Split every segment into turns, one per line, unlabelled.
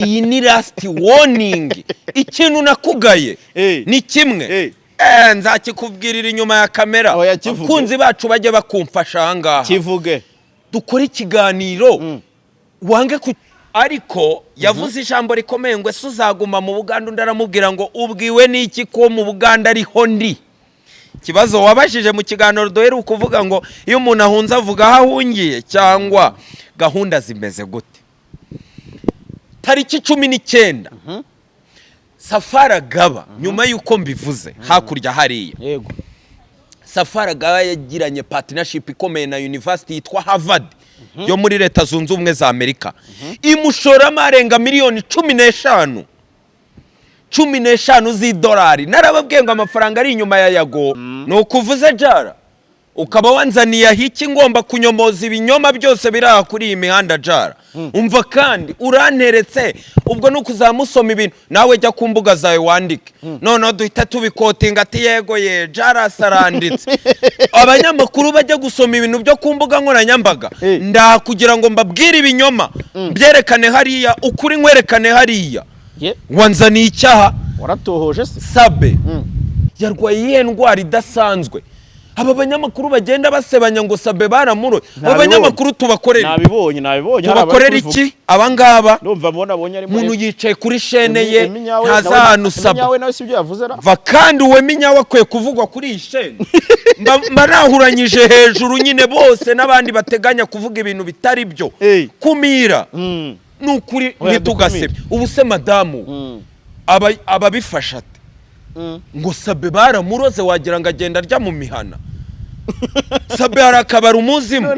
Iyi ni last warning. Ikintu nakugaye ni kimwe. Nzakikubwirira inyuma ya kamera.
Oya, kivuge.
Abakunzi bacu bajye bakumfasha ahangaha.
Kivuge.
Dukore ikiganiro wange ku, ariko yavuze ijambo rikomeye ngo: "Ese uzaguma mu Buganda?" Undi aramubwira ngo: "Ubwiwe n'iki ko mu Buganda ariho ndi?" Ikibazo wabajije mu kiganiro duheruka ukuvuga ngo iyo umuntu ahunze avuga aho ahungiye cyangwa gahunda zimeze gute. Tariki 19, Safari Agaba, nyuma y'uko mbivuze hakurya hariya, Safari Agaba yagiranye partnership ikomeye na university yitwa Harvard yo muri Leta Zunze Ubumwe za Amerika, imushoramo arenga miliyoni 15, 15 z'idolari. Narababwiye ngo amafaranga ari inyuma ya Yago. Ni ukuvuze jara ukaba wanzaniye ahiki, ngomba kunyomoza ibinyoma byose biri aha kuri iyi mihanda. Jara, umva, kandi uranteretse, ubwo ni ukuzamusoma ibintu. Nawe jya ku mbuga zawe wandike, noneho duhita tubikotinga ati: "Yego ye, Jarasi aranditse." Abanyamakuru bajya gusoma ibintu byo ku mbuga nkoranyambaga. Ndaha kugira ngo mbabwire ibinyoma byerekane hariya, ukuri nkwerekane hariya.
Ye.
Wanzaniye icyaha.
Waratohoje se?
Sabe yarwaye iyihe ndwara idasanzwe? Aba banyamakuru bagenda basebanya ngo Sabe baramuroye, aba
Nabibonye.
banyamakuru tubakorera
Nabibonye, nabibonye, hari abari
tubakorera
kubivuga.
iki aba ngaba?
Ndumva mbona abonye ari
Umuntu yicaye kuri shene ye, ntazi ahantu Sabe
Nyawe nawe si ibyo yavuze ra?
Va, kandi uwe minyawe akwiye kuvugwa kuri iyi shene. Mba nahuranyije hejuru nyine bose n'abandi bateganya kuvuga ibintu bitari byo. Kumira ni ukuri.
Oya,
Ntitugasebye. Ubu se madamu aba ababifasha ate ngo Sabe baramuroze? Wagira ngo agenda arya mu mihana. Sabe hari akabari umuzimo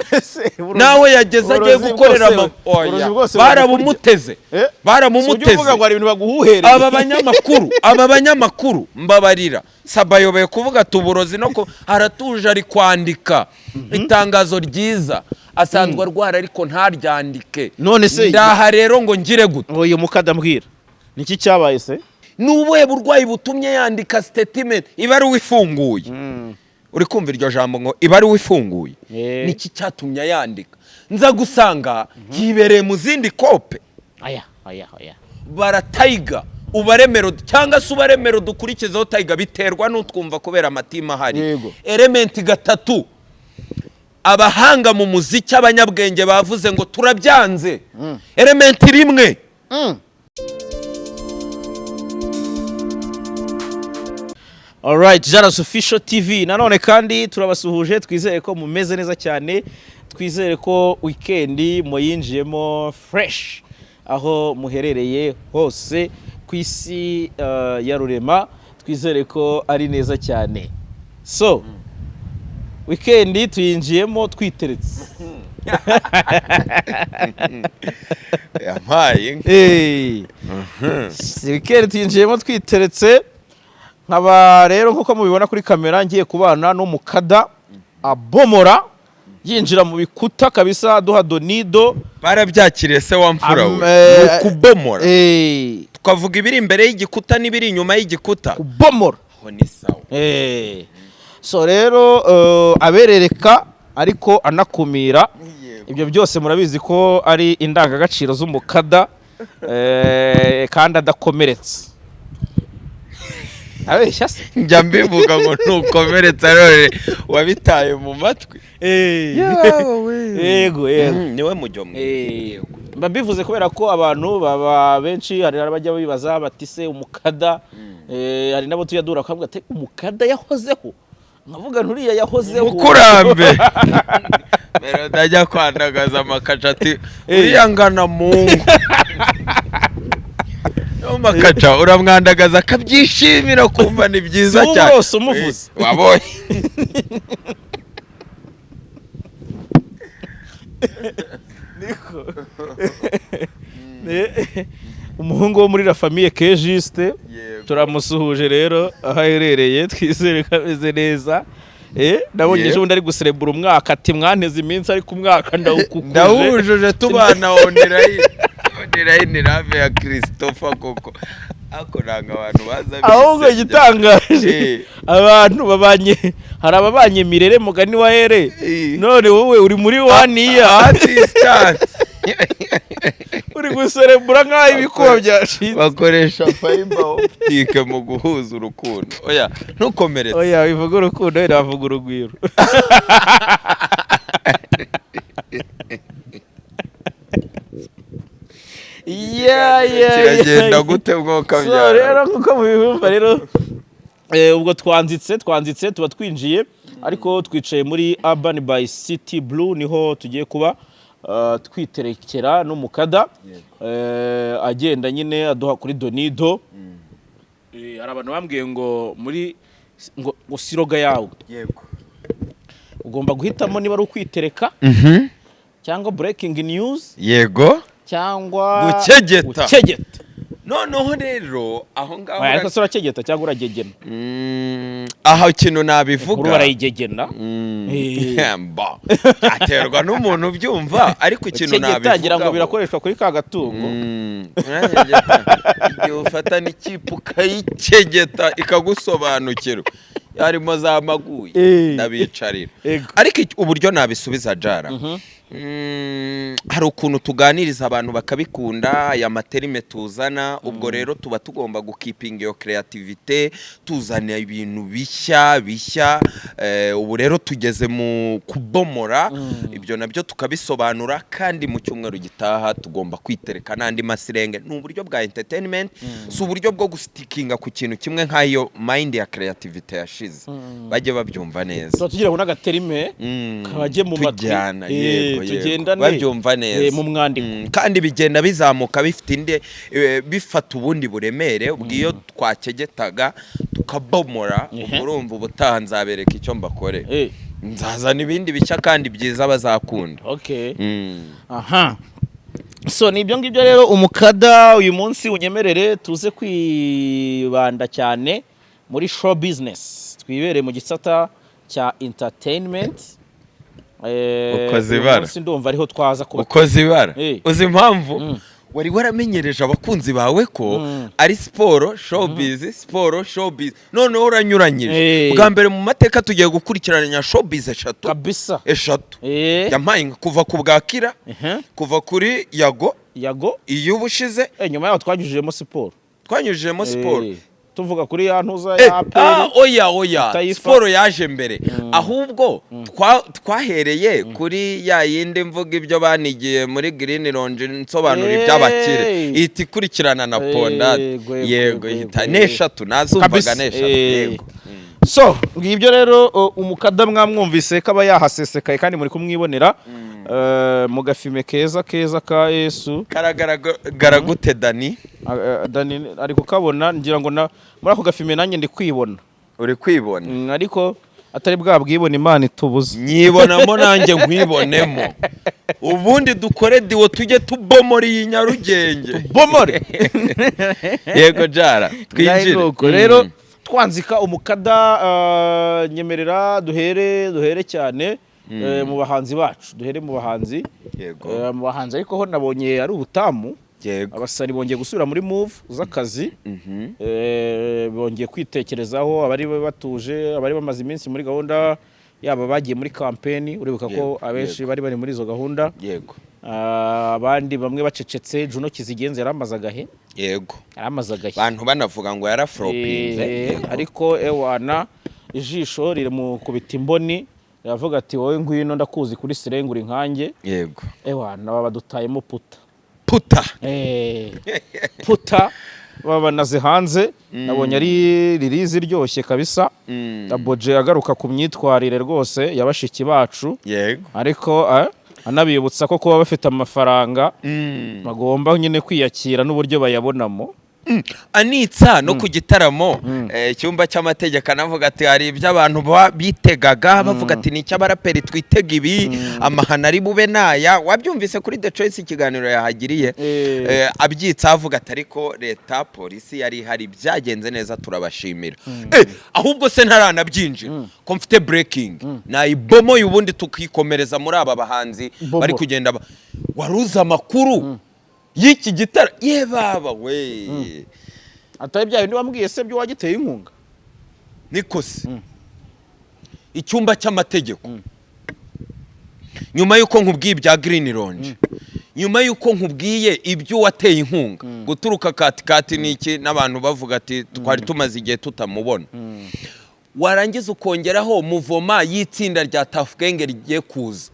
nawe yageze agiye gukorera oya, barabumuteze, baramumuteze.
Uvuga ngo hari ibintu baguhuhereye.
Aba banyamakuru, mbabarira, Saba ayobeye kuvuga ati uburozi no ko aratuje, ari kwandika itangazo ryiza. Asanzwe arwara ariko ntaryandike.
None se-
Ndaha rero ngo ngire gute?
Uyu mukada, mbwira, niki cyabaye se?
Ni ubuhe burwayi butumye yandika statement, ibaruwa ifunguye? Uri kumva iryo jambo ngo ibaruwa ifunguye? Niki cyatumye ayandika? Nza gusanga yibereye mu zindi kope.
Aya, aya, aya.
Baratayiga ubare Melody cyangwa se ubare Melody ukurikizeho Tayiga, biterwa n'utwumva kubera amatima ahari. Element gatatu, abahanga mu muziki, abanyabwenge bavuze ngo turabyanze. Element rimwe.
Alright, Jaras Official TV nanone kandi turabasuhuje, twizere ko mumeze neza cyane, twizere ko weekend muyinjiyemo fresh aho muherereye hose ku isi ya rurema, twizere ko ari neza cyane. So weekend tuyinjiyemo twiteretse.
Yampaye inka.
Hey. Weekend tuyinjiyemo twiteretse. Nkaba rero nk'uko mubibona kuri kamera ngiye kubana n'umukada abomora yinjira mu bikuta kabisa, duha donido.
Barabyakiriye se wa mfura we? Ni ukubomora, tukavuga ibiri imbere y'igikuta n'ibiri inyuma y'igikuta.
Kubomora.
Aho ni sawa.
So rero aberereka ariko anakumira, ibyo byose murabizi ko ari indangagaciro z'umukada, kandi adakomeretse. Abeshya se?
Njya mbivuga ngo ntukomeretse, none wabitaye mu matwi.
Yego.
Niwe mujyo mwiza.
Mba mbivuze kubera ko abantu baba benshi, hari abajya bibaza bati: "Se umukada?" Hari n'abo tujya duhura bakavuga ati: "Umukada yahozeho." Nkavuga nturiya yahozeho.
Mukurambe Melody ajya kwandagaza amakaca ati: "Uriya ngana mu ngo." No makaca uramwandagaza akabyishimira, kumva ni byiza
Si wowe
cyane.
wose umuvuze.
Wabonye.
Niko. Umuhungu wo muri La Famille ke Juste, turamusuhuje rero aho aherereye, twizere ko ameze neza. Nabonye ejo bundi ari guserebura umwaka, ati: "Mwanteze iminsi ariko umwaka ndawukukuje."
Ndawujuje tubana onirayini, onirayini rave ya Christopher koko, ariko ntabwo abantu baza
Ahubwo
bisebya.
igitangaje, abantu babanye, hari ababanye mirere mugani wa ere, none wowe uri muri waniya.
A distance.
Uri guserebura nk'aho ibikuba byashinze.
Bakoresha fiber optique mu guhuza urukundo. Oya, ntukomeretse.
Oya, bivuga urukundo, wenda bavuga urugwiro. Yeah.
Kiragenda gute bwoka?
So rero, nkuko mubibumva rero, ubwo twanzitse tuba twinjiye, ariko twicaye muri Urban by City Blue, niho tugiye kuba twiterekera n'umukada, agenda nyine aduha kuri Donido. Hari abantu bambwiye ngo muri ngo slogan yawe ugomba guhitamo niba ari ukwitereka cyangwa breaking news cyangwa
Gukegeta.
Gukegeta.
Noneho rero aho ngaho
Oya, ariko se urakegeta cyangwa uragegena?
Aho ikintu
Inkuru
nabivuga
barayigegena.
Mba aterwa n'umuntu ubyumva, ariko ikintu
Ukegeta ngira ngo
nabivugaho
birakoreshwa kuri ka gatungo.
Urayegeta. Igihe ufata n'ikipe ukayikegeta ikagusobanukirwa, harimo za maguye, ndabicarira. Ariko uburyo nabisubiza jara, hari ukuntu tuganiriza abantu bakabikunda, aya ma terme tuzana. Ubwo rero tuba tugomba gukeepinga iyo creativity, tuzana ibintu bishya bishya. Ubu rero tugeze mu kubomora, ibyo nabyo tukabisobanura, kandi mu cyumweru gitaha tugomba kwitereka n'andi masirenge. Ni uburyo bwa entertainment, si uburyo bwo gustickinga ku kintu kimwe nk'ayo mind ya creativity yashize. Bajye babyumva neza.
Tuba tugira ngo n'agaterme kabajye mu matwi.
Tujyana, yego, yego.
Tugendane,
Babyumva neza.
Mu mwandiko.
Kandi bigenda bizamuka bifite indi, bifata ubundi buremere. Ubwo iyo twakegetaga tukabomora, ubwo urumva ubutaha nzabereka icyo mbakorera. Nzazana ibindi bishya kandi byiza bazakunda.
Aha, so ni ibyo ngibyo rero. Umukada, uyu munsi unyemerere tuze kwibanda cyane muri show business, twibere mu gisata cya entertainment.
Ukoze
Uyu
ibara.
munsi ndumva ariho twaza kuba.
Ukoze ibara. Uzi impamvu? Wari waramenyereje abakunzi bawe ko ari siporo, showbiz, siporo, showbiz, noneho uranyuranyije. Bwa mbere mu mateka tugiye gukurikiranya showbiz eshatu.
Kabisa.
Eshatu. Yampaye inka kuva ku bwa Kira, kuva kuri Yago,
Yago.
iyo ubushize.
Nyuma yaho twanyujijemo siporo.
Twanyujijemo siporo.
Tuvuga kuri ya ntuza ya APR.
Oya, oya.
Taifa.
Siporo yaje mbere, ahubwo twahereye kuri ya yindi mvuga ibyo banigiye muri Green Lounge, nsobanura iby'abakire, ihita ikurikirana na Pondade.
Yego, yego,
Yego.
yego,
Ihita
yego.
n'eshatu nazumvaga.
Kabisa.
N'eshatu, yego.
So ngibyo rero, umukada mwamwumvise ko aba yahasesekaye, kandi muri kumwibonera mu gafime keza keza ka Yesu.
Karagaragara gute, Dani?
Dani ari kukabona, ngira ngo na muri ako gafime nanjye ndi kwibona.
Uri kwibona?
Ariko atari bwa bwibone Imana itubuze.
Nyibonamo nanjye nkwibonemo, ubundi dukore duo, tujye tubomora iyi Nyarugenge.
Bomore.
Yego jara, twinjire.
Nuko rero twanzika, umukada, nyemerera duhere cyane mu bahanzi bacu, duhere mu bahanzi. Mu bahanzi ariko ho nabonye ari ubutamu. Abasari bongeye gusubira muri move z'akazi. Bongeye kwitekerezaho, abari batuje, abari bamaze iminsi muri gahunda yaba bagiye muri kampeni, uribuka ko abenshi bari muri izo gahunda. Abandi bamwe bacecetse. Juno Kizigenza yari amaze agahe. Yari amaze agahe.
Abantu banavuga ngo yaraflopinze.
Ariko ewana, ijisho ririmukubita imboni, riravuga ati: "Wowe ngwino, ndakuzi kuri sirenguri nkanjye." Ewana, baba badutayemo puta.
Puta.
Puta babanaze hanze. Nabonye ari ririzi iryoshye kabisa. Boje agaruka ku myitwarire rwose ya bashiki bacu, ariko anabibutsa ko kuba bafite amafaranga bagomba nyine kwiyakira n'uburyo bayabonamo.
Anitsa no ku gitaramo, icyumba cy'amategeko, anavuga ati hari ibyo abantu bitegaga, bavuga ati ni icy'abaraperi, twitega ibi, amahano ari bube naya. Wabyumvise kuri The Choice ikiganiro yahagiriye. Abyitsa avuga ati ariko leta, polisi yari ihari, byagenze neza, turabashimira. Ahubwo se ntaranabyinjira, ko mfite breaking nayibomoye, ubundi tukikomereza muri aba bahanzi
Bomo.
bari kugenda waruzi amakuru y'iki gitara ye baba we?
Atari bya bindi wambwiye se byo wagiteye inkunga?
Niko se, icyumba cy'amategeko, nyuma y'uko nkubwiye ibya Green Lounge. Nyuma y'uko nkubwiye ibyo wateye inkunga guturuka katikati n'iki, n'abantu bavuga ati twari tumaze igihe tutamubona, warangiza ukongeraho mouvement y'itsinda rya Tuff Gang rigiye kuza,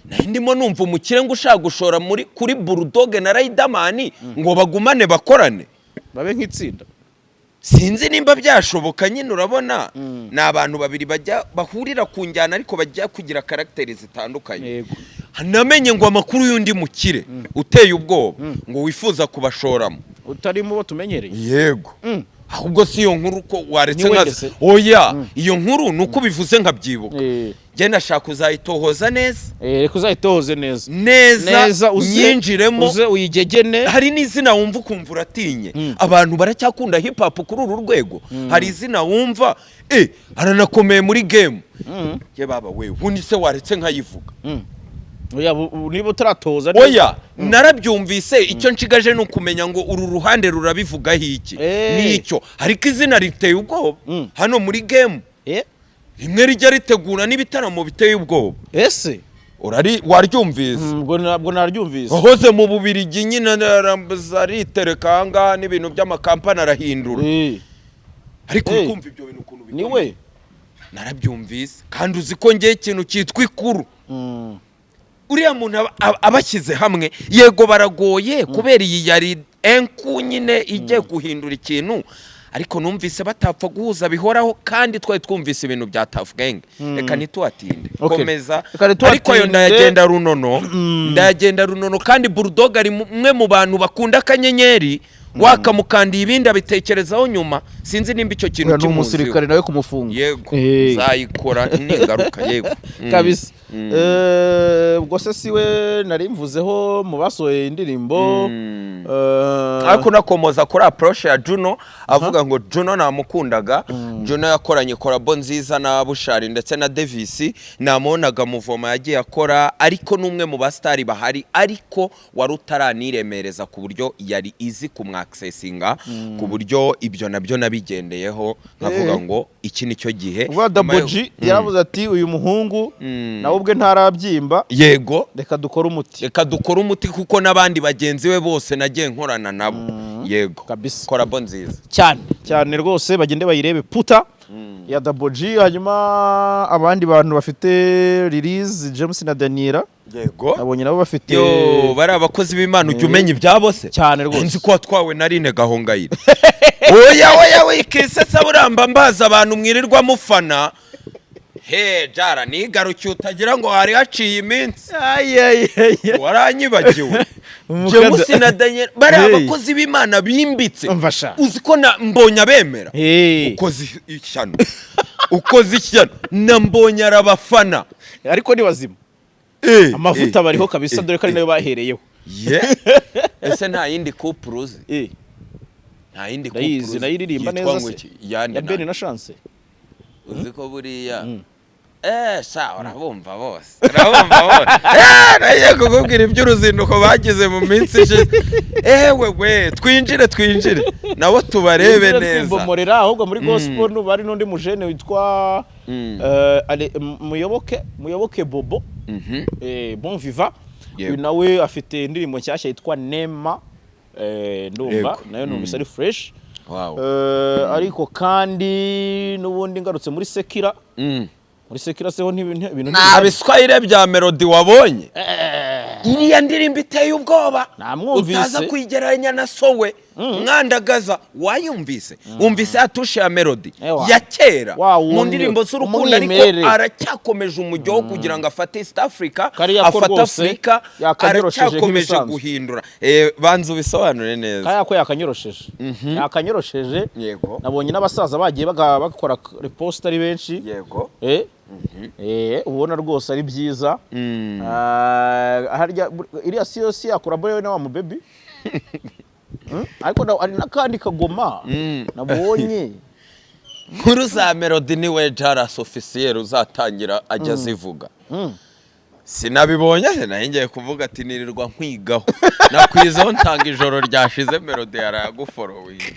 nari ndimo numva umukire ngo ushaka gushora muri kuri Bulldog na Riderman ngo bagumane bakorane,
babe nk'itsinda.
Sinzi nimba byashoboka nyine. Urabona ni abantu babiri bajya bahurira ku njyana, ariko bajya kugira caractère zitandukanye. Namenye ngo amakuru y'undi mukire uteye ubwoba ngo wifuza kubashoramo.
Utari mu bo tumenyereye.
Yego. Ahubwo si iyo nkuru ko waretse
Ni
nka
wende se?
Oya, iyo nkuru ni uko ubivuze nkabyibuka. Njye nashaka kuzayitohoza neza.
Reka uzayitohoze neza.
Neza.
Neza uze
Nyinjiremo.
Uze uyigegene.
Hari n'izina wumva ukumva uratinye. Abantu baracyakunda hip hop kuri uru rwego. Hari izina wumva aranakomeye muri game. Ye baba we, ubundi se waretse nkayivuga?
Oya, niba utaratoza neza.
Oya, narabyumvise. Icyo nshigaje ni ukumenya ngo uru ruhande rurabivugaho iki. Nicyo, ariko izina riteye ubwoba hano muri game, rimwe rijya ritegura n'ibitaramo biteye ubwoba.
Ese?
Urari waryumvise?
Ubwo ntabwo naryumvise.
Wahoze mu Bubirigi nyine, araza aritereka ahangaha n'ibintu by'amakampani arahindura. Ariko kumva ibyo bintu ukuntu
Ni
bikomeye.
we.
Narabyumvise, kandi uzi ko ngewe ikintu cyitwa ikuru, uriya muntu abashyize hamwe, yego baragoye kubera iyi yari enku nyine igiye guhindura ikintu, ariko numvise batapfa guhuza bihoraho, kandi twari twumvise ibintu bya Tuff Gang. Reka ntituhatinde.
Okay.
Komeza.
Reka ntituhatinde.
Ariko ayo ndayagenda runono, ndayagenda runono. Kandi Bulldog ari umwe mu bantu bakunda akanyenyeri, wakamukandiye ibindi abitekerezaho nyuma. Sinzi nimba icyo kintu
Uriya ni
kimuziho.
umusirikare nawe kumufunga.
Yego. Nzayikora ningaruka, yego.
Kabisa. Ubwo se siwe nari mvuzeho mu basohoye indirimbo?
Ariko unakomoza kuri approche ya Juno, avuga ngo Juno namukundaga. Juno yakoranye collabo nziza na Bushari ndetse na Davis. Namubonaga mouvement yagiye akora, ariko n'umwe mu basitari bahari, ariko wari utaraniremereza ku buryo yari izi kumwaccessinga, ku buryo ibyo nabyo nabigendeyeho nkavuga ngo iki ni cyo gihe.
Ubwo
Nyuma
Double G yaravuze ati uyu muhungu nawe ubwe ntarabyimba, reka dukore umuti.
Reka dukore umuti, kuko n'abandi bagenzi be bose nagiye nkorana nabo, yego.
Kabisa.
Collabo nziza.
Cyane cyane rwose, bagende bayirebe, Puta ya Double G. Hanyuma abandi bantu bafite release, James na Daniela, nabonye nabo bafite.
Yo, bari abakozi b'Imana, ujya umenya ibyabo se?
Cyane rwose.
Nzi ko watwawe na Rine Gahongayire. Oya, oya, wikisesa buramba mbaza abantu mwirirwa mufana he jara nigarukiye, utagira ngo hari haciye iminsi.
Ay, ay, ay, ay.
Waranyibagiwe.
Umukada.
James na Daniel bari
Hey.
abakozi b'Imana bimbitse.
Umva sha.
Uzi ko na mbonye abemera.
Hey.
Ukoze ishyano, ukoze ishyano, na mbonye arabafana.
Ariko ni bazima. Amavuta bariho kabisa, dore ko ari nayo bahereyeho.
Ye, ese nta yindi couple uzi? Nta yindi couple
Ndayizi.
uzi?
Nayiririmba
Yitwa
neza
ngo
se?
iki? Yande?
Ya Ben
Nande?
na Chance.
Uzi ko buriya sha urabumva bose, urabumva bose. Nagiye kukubwira iby'uruzinduko bagize mu minsi ishize. Ewe we, twinjire, twinjire nabo tubarebe
Twinjire.
neza.
Twimbomorera ahubwo muri gospel n'ubu hari n'undi mujene witwa Muyoboke Bobo, Bon Viva. Uyu nawe afite indirimbo nshyashya yitwa Nema, ndumva nayo numvise ari fresh. Ariko kandi n'ubundi ngarutse muri secular, muri secular seho ibintu
Nta
ntibihari.
biswahili bya Melody wabonye? Iriya ndirimbo iteye ubwoba.
Namwumvise.
Utaza kuyigereranya na sowe mwandagaza. Wayumvise? Wumvise ya touche ya Melody
Ewa.
ya kera
Wa
mu
wundi,
ndirimbo z'urukundo, ariko
umwimerere.
aracyakomeje umujyo wo kugira ngo afate East Africa,
Kariya ko
afate
rwose
Afurika.
yakanyorosheje
Aracyakomeje
nk'ibisanzwe.
guhindura. Banza ubisobanure neza.
Kariya ko yakanyorosheje, yakanyorosheje. Nabonye n'abasaza bagiye bagakora repost ari benshi. Ubona rwose ari byiza. Ah, harya iriya si yo si yakora boye na wa mubebi? Ariko hari n'akandi kagoma nabonye.
Nkuru za Melody niwe Jaras officiel uzatangira ajya azivuga. Sinabibonye se? Nayo ngiye kuvuga ati nirirwa nkwigaho, nakwizaho ntanga ijoro ryashize. Melody yaraguforowinze,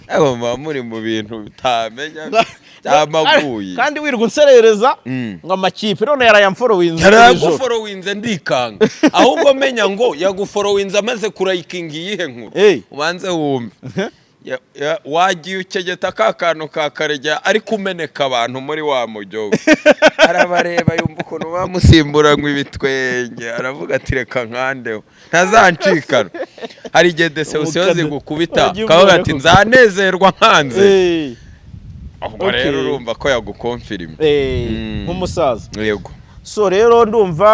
ariko muba muri mu bintu bitamenya byamaguye.
Kandi wirirwa unserereza ngo amakipe, none yarayamforowinze ijoro.
Yaraguforowinze ndikanga. Ahubwo menya ngo yaguforowinze amaze kurayikinga iyihe nkuru? Ubanze wumve. Wagiye ukegeta ka kantu ka Karegeya ari kumeneka abantu muri wa mujyo we, arabareba yumva ukuntu bamusimburanywe ibitwenge, aravuga ati reka nkandeho ntazancikana. Hari igihe deception
Umukade.
zigukubita,
Wagiye
ukavuga
ubona
ati
ko-
nzanezerwa nkanze. Ubwo rero urumva ko yagukomfirimye.
Nk'umusaza.
Yego.
So rero ndumva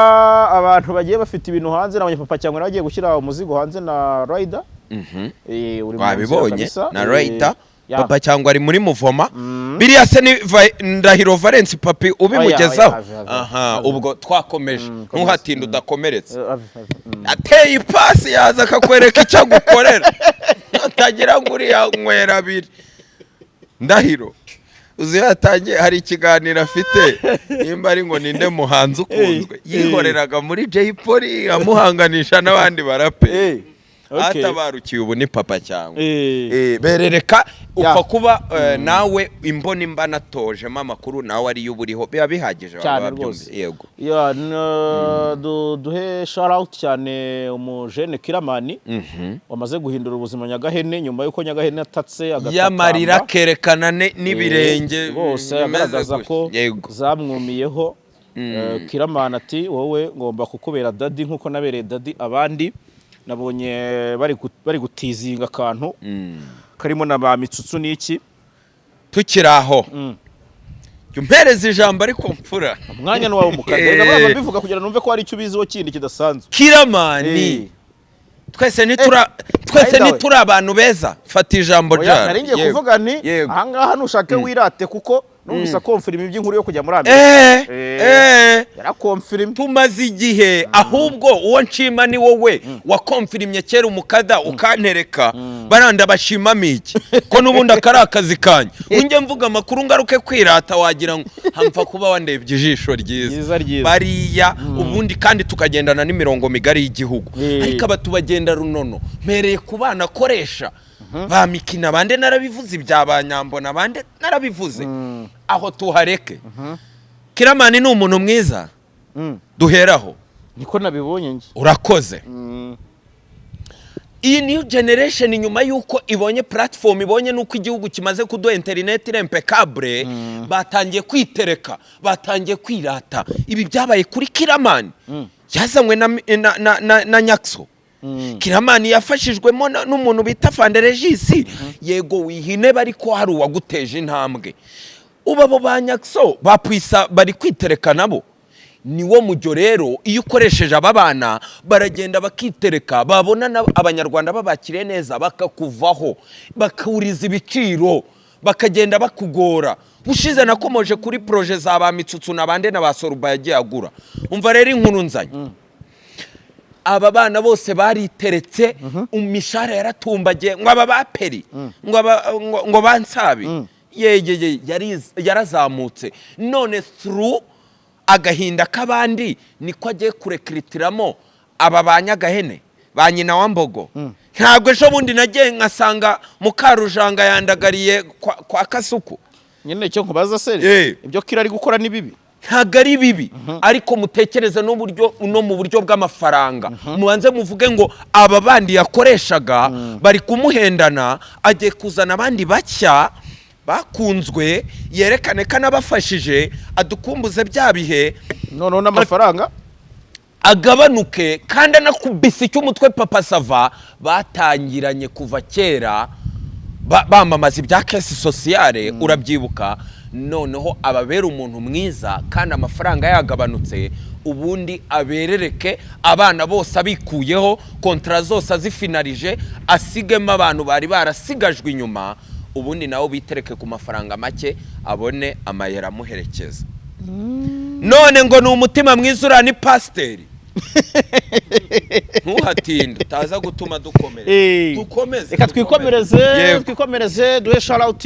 abantu bagiye bafite ibintu hanze, nabonye Papa cyangwa nawe agiye gushyira umuzigo hanze na Rider. Uri mu nzira
Wabibonye
kabisa.
na Rayita.
Ya.
Papa cyangwa ari muri muvoma biriya se ni Ndahiro Valence Papi ubimugezaho?
Oya, oya, ave, ave,
Aha.
ave.
Ubwo twakomeje.
Komeza.
Ntuhatinde udakomeretse.
Ave, ave.
Ateye ipasi yaza akakwereka icyo agukorera, utagira ngo uriya nywera abiri. Ndahiro uzi iyo yatangiye hari ikiganiro afite, nimba ari ngo ninde muhanzi ukunzwe, yihoreraga muri Jay Polly amuhanganisha n'abandi baraperi. Atabarukiye ubu ni Papa cyangwa berereka upfa kuba nawe imboni mba natojemo amakuru nawe ariyo uba uriho, biba bihagije, baba
Cyane
babyumva.
rwose.
Yego.
Ya, duhe shout out cyane umujene Kiramani wamaze guhindura ubuzima Nyagahene nyuma y'uko Nyagahene atatse agatakamba.
Y'amarira akerekana n'ibirenge
Rwose
bimeze
agaragaza
gutya.
ko zamwumiyeho. Kiramani ati wowe ngomba kukubera daddy nk'uko nabereye daddy abandi. Nabonye bari gutizinga akantu karimo na ba Mitsutsu n'iki.
Tukiri aho, jya umpereza ijambo ariko mfura.
Umwanya ni wawe mukanda. Reka baba mbivuga kugira numve ko hari icyo ubiziho kindi kidasanzwe.
Kiramani, twese
By the way.
ntituri abantu beza. Fata ijambo.
Oya,
Jara.
nari ngiye
Yego.
kuvuga nti ahangaha nushake wirate, kuko numvise akomfirima iby'inkuru yo kujya muri Amerika. Yarakomfirimye.
Tumaze igihe. Ahubwo uwo nshima ni wowe wakomfirimye kera umukada ukantereka baranda bashimamo iki, ko n'ubundi aka ari akazi kanjye. Unjye mvuga amakuru ngaruke kwirata, wagira ngo hampfa kuba wandebye ijisho ryiza.
Ryiza, ryiza.
Bariya ubundi kandi tukagendana n'imirongo migari y'igihugu, ariko aba tubagenda runono. Mpereye ku bana akoresha ba mikina bande, narabivuze ibya ba Nyambo na bande, narabivuze, aho tuhareke. Kiramani ni umuntu mwiza. Duheraho.
Niko nabibonye njye.
Urakoze. Iyi new generation, nyuma y'uko ibonye platform, ibonye n'uko igihugu kimaze kuduha internet impeccable, batangiye kwitereka, batangiye kwirata. Ibi byabaye kuri Kiramani yazanywe na Nyakso. Kiramani yafashijwemo n'umuntu bita Fanderegisi. Yego, wihine ariko hari uwaguteje intambwe. Ubu abo ba Nyakso bapwisa bari kwitereka nabo. Niwo mujyo rero, iyo ukoresheje aba bana baragenda bakitereka, babona abanyarwanda babakiriye neza bakakuvaho, bakuriza ibiciro, bakagenda bakugora. Ushize nakomoje kuri projet za ba Mitsutsu na bande na ba Soruba yagiye agura. Umva rero inkuru nzanye: aba bana bose bariteretse, imishahara yaratumbagiye, ngo aba ba Peri, ngo aba ngo bansabi yegeye yarazamutse. None through agahinda k'abandi niko agiye kurekiritiramo aba ba Nyagahene, ba nyina wa Mbogo. Ntabwo ejo bundi nagiye nkasanga Mukarujanga yandagariye kwa Kasuku.
Nyine icyo nkubaza se, ibyo Kira ari gukora ni bibi?
Ntabwo ari bibi, ariko mutekereze n'uburyo no mu buryo bw'amafaranga. Mubanze muvuge ngo aba bandi yakoreshaga bari kumuhendana, agiye kuzana abandi bashya bakunzwe, yerekane ko anabafashije, adukumbuze bya bihe.
Noneho n'amafaranga
Agabanuke kandi anakubise icy'umutwe. Papa Sava batangiranye kuva kera bamamaza ibya caisse sociale, urabyibuka. Noneho ababera umuntu mwiza kandi amafaranga yagabanutse, ubundi aberereke abana bose abikuyeho contrat zose azifinarije, asigemo abantu bari barasigajwe inyuma, ubundi nabo bitereke ku mafaranga make, abone amayero amuherekeza. None ngo ni umutima mwiza, uriya ni pasiteri. Ntuhatinde utaza gutuma dukomere. Dukomeze.
Reka twikomereze.
Yego.
Twikomereze, duhe shout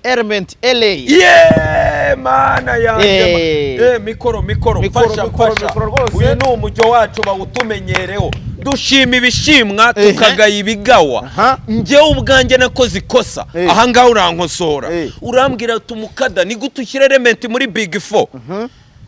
Element LA.
Yeee. Mana yanjye. Mikoro, mikoro.
Mikoro,
mfasha,
mikoro,
mfasha.
Mikoro rwose.
Uyu ni umujyo wacu, bawutumenyereho. Dushima ibishimwa, tukagaya ibigawa. Njyewe ubwanjye nakoze ikosa. Ahangaha urankosora. Urambwira ati: "Umukada, ni gute ushyira Element muri Big Four?"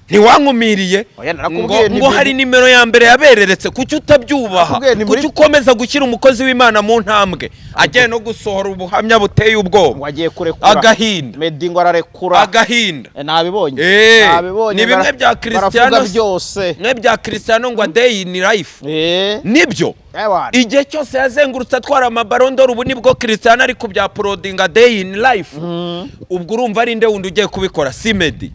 Ntiwankumiriye?
Oya, narakubwiye.
Ngo
Ni
ngo hari nimero ya mbere yabereretse. Kuki utabyubaha?
Nakubwiye ni muri-
Kuki ukomeza gushyira umukozi w'Imana mu ntambwe, agiye no gusohora ubuhamya buteye ubwoba?
Ngo agiye kurekura.
Agahinda.
Meddy ngo ararekura.
Agahinda.
Nabibonye. Nabibonye.
Ni bimwe bya Cristiano.
Baravuga byose.
Bimwe bya Cristiano ngo "A day in life". Nibyo.
Ewana.
Igihe cyose yazengurutse atwara ama Ballon d'Or, ubu nibwo Cristiano ari kubyaporodinga day in life. Ubwo urumva ari nde wundi ugiye kubikora? Si Meddy?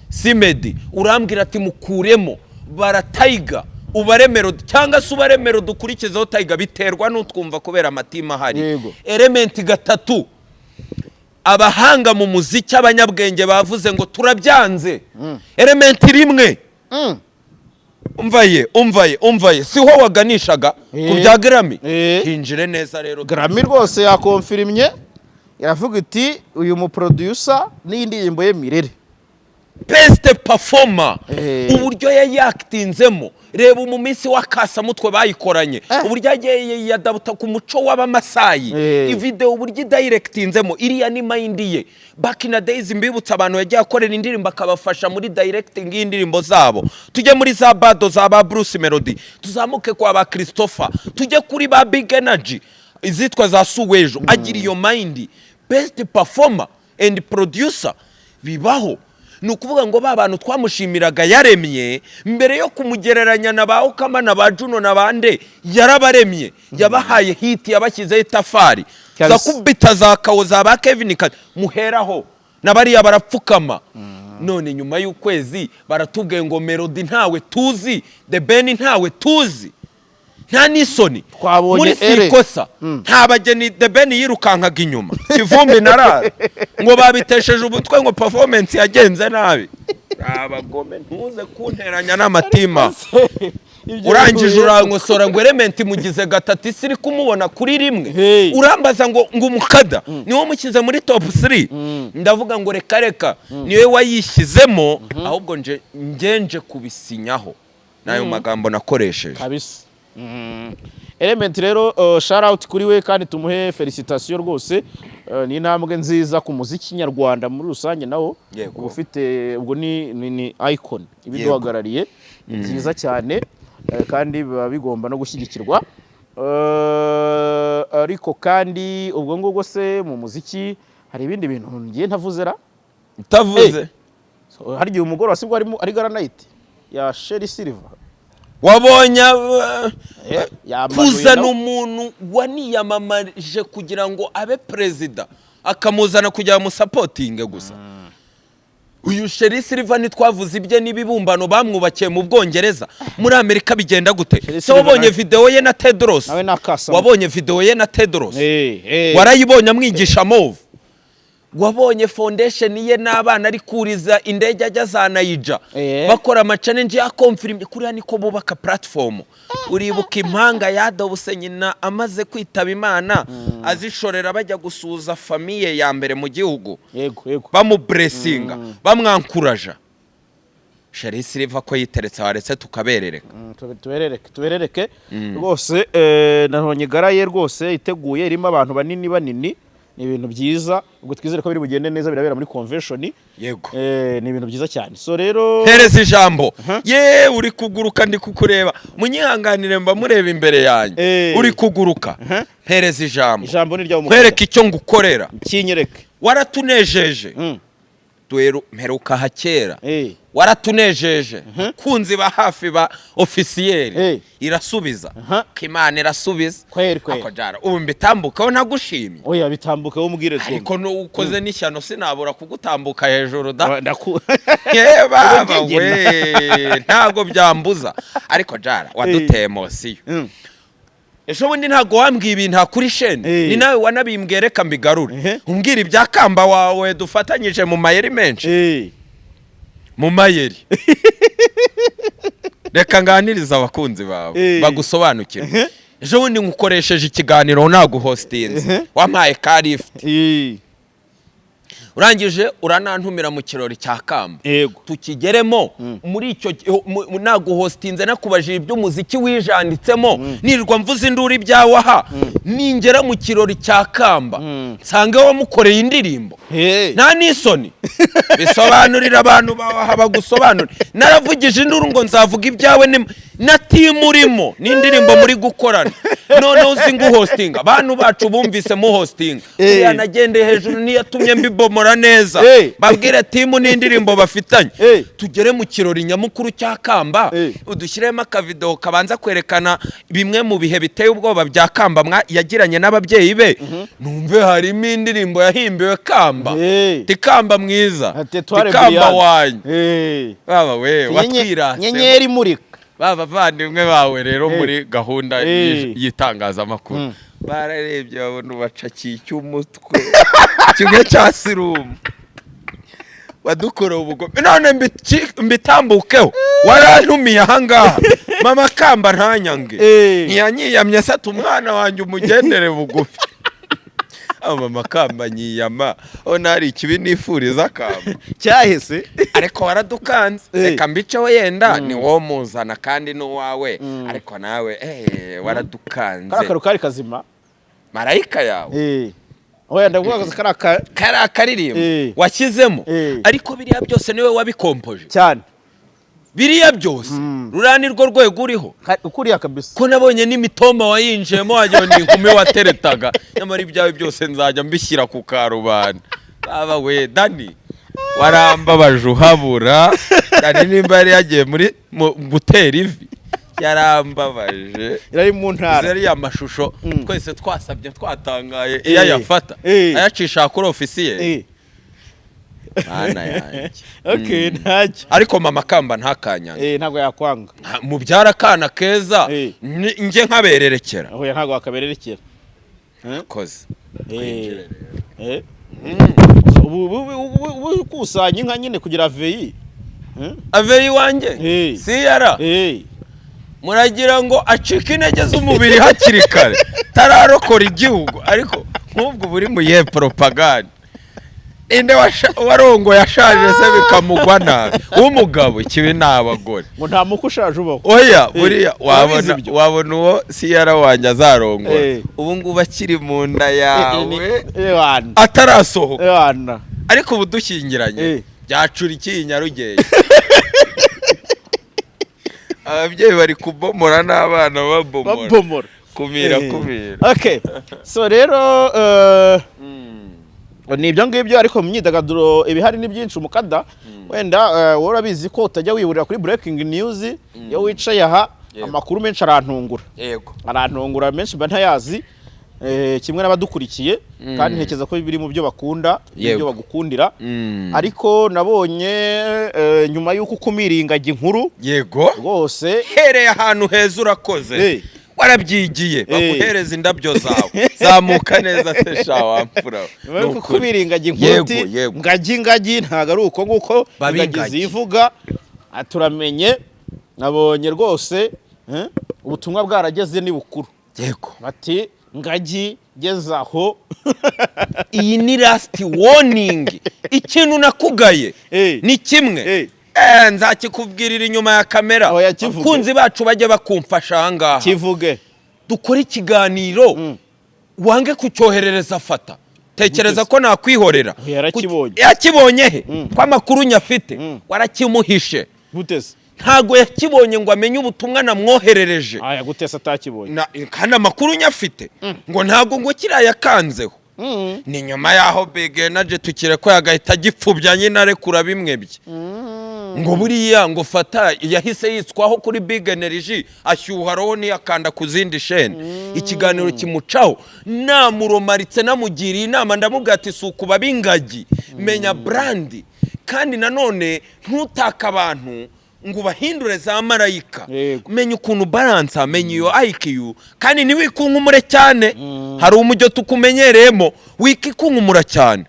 Si Meddy? Urambwira ati: "Mukuremo bara Tiger, ubare Melody, cyangwa se ubare Melody ukurikizeho Tiger," biterwa n'utwumva kubera amatima ahari. Element gatatu, abahanga mu muziki, abanyabwenge bavuze ngo turabyanze. Element rimwe. Umvaye, umvaye, umvaye, siho waganishaga ku bya Grammy? Hinjire neza rero.
Grammy rwose yakonfirimye, iravuga iti: "Uyu muproducer n'indirimbo ye Mirere."
Best performer. Uburyo yayakitinzemo, reba mu minsi w'akasamutwe bayikoranye, uburyo yagiye yadabuta ku muco w'Abamasayi. Ivideo uburyo idayirekitinzemo, iriya ni mind ye. Back in the days, mbibutsa abantu yagiye akorera indirimbo, akabafasha muri directing y'indirimbo zabo. Tujye muri za bado za ba Bruce Melody, tuzamuke kwa ba Christopher, tujye kuri ba Big Energy, izitwa za Suwejo. Agira iyo mind. Best performer and producer bibaho. Ni ukuvuga ngo ba bantu twamushimiraga yaremye, mbere yo kumugereranya na ba Okama na ba Juno na bande, yarabaremye, yabahaye hit, yabashyizeho itafari.
Kabisa.
Za kubita za kawo za ba Kevin Kade muheraho na bariya barapfukama. None nyuma y'ukwezi baratubwiye ngo Melody ntawe tuzi, The Ben ntawe tuzi. Nta n'isoni?
Twabonye
Muri
ere.
sikosa nta bageni The Ben yirukankaga inyuma, Kivumbi narara ngo babitesheje umutwe, ngo performance yagenze nabi. Abagome, ntuze kunteranya n'amatima. Urangije urankosora ngo Element mugize gatatu, isi iri kumubona kuri rimwe. Urambaza ngo umukada niwo mushyize muri top 3. Ndavuga ngo reka reka, niwe wayishyizemo, ahubwo nje ngenje kubisinyaho n'ayo magambo nakoresheje.
Kabisa. Element rero, shout out kuri we kandi tumuhe felicitation rwose. Ni intambwe nziza ku muziki nyarwanda muri rusange nawo. Uba ufite ubwo ni icon ibiduhagarariye. Ni byiza cyane, kandi biba bigomba no gushyigikirwa. Ariko kandi ubwo ngubwo se mu muziki hari ibindi bintu ngiye ntavuze ra?
Utavuze?
So, hari igihe umugoroba sibwo harimo ari gala night ya Sherrie Silver.
Wabonye
Yamanuye
kuzana
nawe.
umuntu waniyamamarije kugira ngo abe perezida, akamuzana kugira ngo amusapotinge gusa. Uyu Sherrie Silver ntitwavuze ibye n'ibibumbano bamwubakiye mu Bwongereza? Muri Amerika bigenda gute?
Sherrie
Se
Silver
wabonye video ye na Tedros?
Nawe ni akasamo.
Wabonye video ye na Tedros? Warayibonye amwigisha move? Wabonye foundation ye n'abana ari kuriza indege ajya za Naija, bakora ama challenge ya confirm? Kuriya niko bubaka platform. Uribuka impanga yadobuse nyina amaze kwitaba Imana, azishorera bajya gusuhuza famille ya mbere mu gihugu,
yego yego
bamuburesinga, bamwankuraja. Sherrie Silver ko yiteretse, waretse tukaberereka.
Tuberereke, tuberereke rwose. Nabonye gala ye rwose iteguye, irimo abantu banini banini. Ni ibintu byiza, ubwo twizere ko biri bugende neza. Birabera muri convention. Ni ibintu byiza cyane. So rero
Hereza ijambo ye. Uri kuguruka, ndi kukureba, munyihanganire, mba mureba imbere yanjye. Uri kuguruka, mpereza ijambo.
Ijambo ni ryawe.
Nkwereke icyo ngukorera.
Kinyereke.
Waratunejeje. Mperuka aha kera. Waratunejeje, kunzi ba hafi ba officiel. Irasubiza. Ko Imana irasubiza.
Kweri kweri.
Ako jara, ubu mbitambukaho ntagushimye?
Oya, bitambuka umubwire twumve.
Ariko nukoze n'ishyano, sinabura kugutambuka hejuru da. Ye baba we, ntabwo byambuza. Ariko jara, waduteye emotion. Ejo bundi ntabwo wambwiye ibintu kuri shene? Ni nawe wanabimbwiye, reka mbigarure. Umbwira ibya kamba wawe dufatanyije mu mayeri menshi. Mu mayeri, reka nganirize abakunzi bawe bagusobanukirwe. Ejo bundi nkukoresheje ikiganiro, naguhositinze, wampaye ka lift. Urangije uranantumira mu kirori cya Kamba. Tukigeremo muri icyo naguhostinze, nakubajije iby'umuziki wijanditsemo, nirirwa mvuze induru ibyawe aha. Ningera mu kirori cya Kamba nsange wamukoreye indirimbo,
Hey.
nta n'isoni? Bisobanurira abantu bawe aha, bagusobanurira. Naravugije induru ngo nzavuga ibyawe na team urimo n'indirimbo muri gukorana. Noneho uzi ngo uhostinga, abantu bacu bumvise muhostinga. Uriya nagendeye hejuru, niyo yatumye mbibomora neza. Babwire team n'indirimbo bafitanye. Tugere mu kirori nyamukuru cya Kamba, udushyiremo akavidewo kabanza kwerekana bimwe mu bihe biteye ubwoba bya Kamba yagiranye n'ababyeyi be, numve harimo indirimbo yahimbiwe Kamba. Tikamba mwiza.
Ati tware
Tikamba
Brian.
wanyu. Baba we, watwirase.
Nyenyeri imurika.
Ba bavandimwe bawe rero muri gahunda y'itangazamakuru bararebye babona ubacakiye icy'umutwe kimwe cya serumu, wadukoreye ubugome. None mbitambukeho, warantumiye ahangaha, mama Kamba ntanyange. Ntiyanyiyamye se ati: "Umwana wanjye umugendere bugufi"? Abo mama Kamba nyiyama ona hari ikibi nifuriza Kamba?
Cyahise.
Ariko waradukanze. Reka mbiceho, yenda ni wowe muzana kandi n'uwawe, ariko nawe waradukanze.
Kariya karu kari kazima.
Marayika yawe.
Oya, ndavuga kariya ka
Kari akaririmbo washyizemo. Ariko biriya byose niwe wabikompoje?
Cyane.
Biriya byose, ruriya ni rwo rwego uriho?
Ukuriya kabisa.
Ko nabonye n'imitoma wayinjiyemo, wagira ngo ni inkumi wateretaga. Nyamara ibyawe byose nzajya mbishyira ku karubanda. Baba we, Dani, warambabaje uhabura. Dani nimba yari yagiye muri gutera ivi, yarambabaje.
Yari mu ntara.
Zariya mashusho twese twasabye, twatangaye iyo ayafata ayacisha kuri ofisiye. Mana yanjye!
Okay, ntacyo.
Ariko mama Kamba ntakanyange.
Ntabwo yakwanga.
Mubyara akana keza. Njye nkabererekera.
Oya, ntabwo wakabererekera.
Koze.
Ubu ukusanya inka nyine kugira veyi.
Aveyi wanjye. Siyara. Muragira ngo acike intege z'umubiri hakiri kare, tararokora igihugu. Ariko nk'ubwo buri mu yihe poropaganda? Inde warongoye ashaje se bikamugwa nabi w'umugabo? Ikibi ni abagore.
Ngo nta muko ushaje ubaho.
Oya, buriya
Urabizi
wabona
ibyo.
wabona uwo siyara wanjye azarongora ubu ngubu akiri mu nda yawe,
Ewana.
atarasohoka.
Ewana.
Ariko ubu dushyingiranye, byacura iki i Nyarugenge? Ababyeyi bari kubomora n'abana babomora.
Babomora.
Kumira. Kumira.
Okay, so rero ni ibyo ngibyo, ariko mu myidagaduro ibihari ni byinshi. Umukada wenda wowe urabizi ko utajya wiburira kuri breaking news iyo wicaye aha. Amakuru menshi arantungura. Arantungura menshi mba ntayazi, kimwe n'abadukurikiye, kandi ntekereza ko biri mu byo bakunda n'ibyo bagukundira. Ariko nabonye nyuma y'uko ukumira ingagi nkuru rwose.
Hereye ahantu heza, urakoze. Warabyigiye, baguhereza indabyo zawe, zamuka neza se sha wamfura.
Nyuma y'uko
Ni ukuri.
ukumira ingagi nkuru uti ngagi, ngagi, ntabwo ari uko nguko
Babe
ingagi
ingagi.
zivuga. Ah, turamenye, nabonye rwose ubutumwa bwarageze ni bukuru. Bati: "Ngagi, geze aho."
Iyi ni last warning. Ikintu nakugaye ni kimwe. Nzakikubwirira inyuma ya kamera.
Oya, kivuge.
Abakunzi bacu bajye bakumfasha ahangaha.
Kivuge.
Dukore ikiganiro, wange kucyoherereza Fata. Tekereza ko nakwihorera.
Oya, yarakibonye.
Yakibonye he ko amakuru nyafite? Warakimuhishe.
Gutese?
Ntago yakibonye ngo amenye ubutumwa namwoherereje.
Aya, gutese atakibonye?
Kandi amakuru nyafite ngo ntago ngo kiriya yakanzeho. Ni nyuma y'aho Big Energy tukire ko yagahita agipfubya nyine, arekura bimwe bye, ngo buriya ngo Fata yahise yitswaho kuri Big Energy, ashyuha roho ntiyakanda ku zindi shene, ikiganiro kimucaho. Namuromaritse, namugiriye inama, ndamubwira ati: "Si ukuba b'ingagi, menya brand, kandi nanone ntutake abantu ngo ubahindure za marayika. Menya ukuntu baransa, menya iyo IQ, kandi ntiwikunkumure cyane. Hari umujyo tukumenyereyemo, wikikunkumura cyane."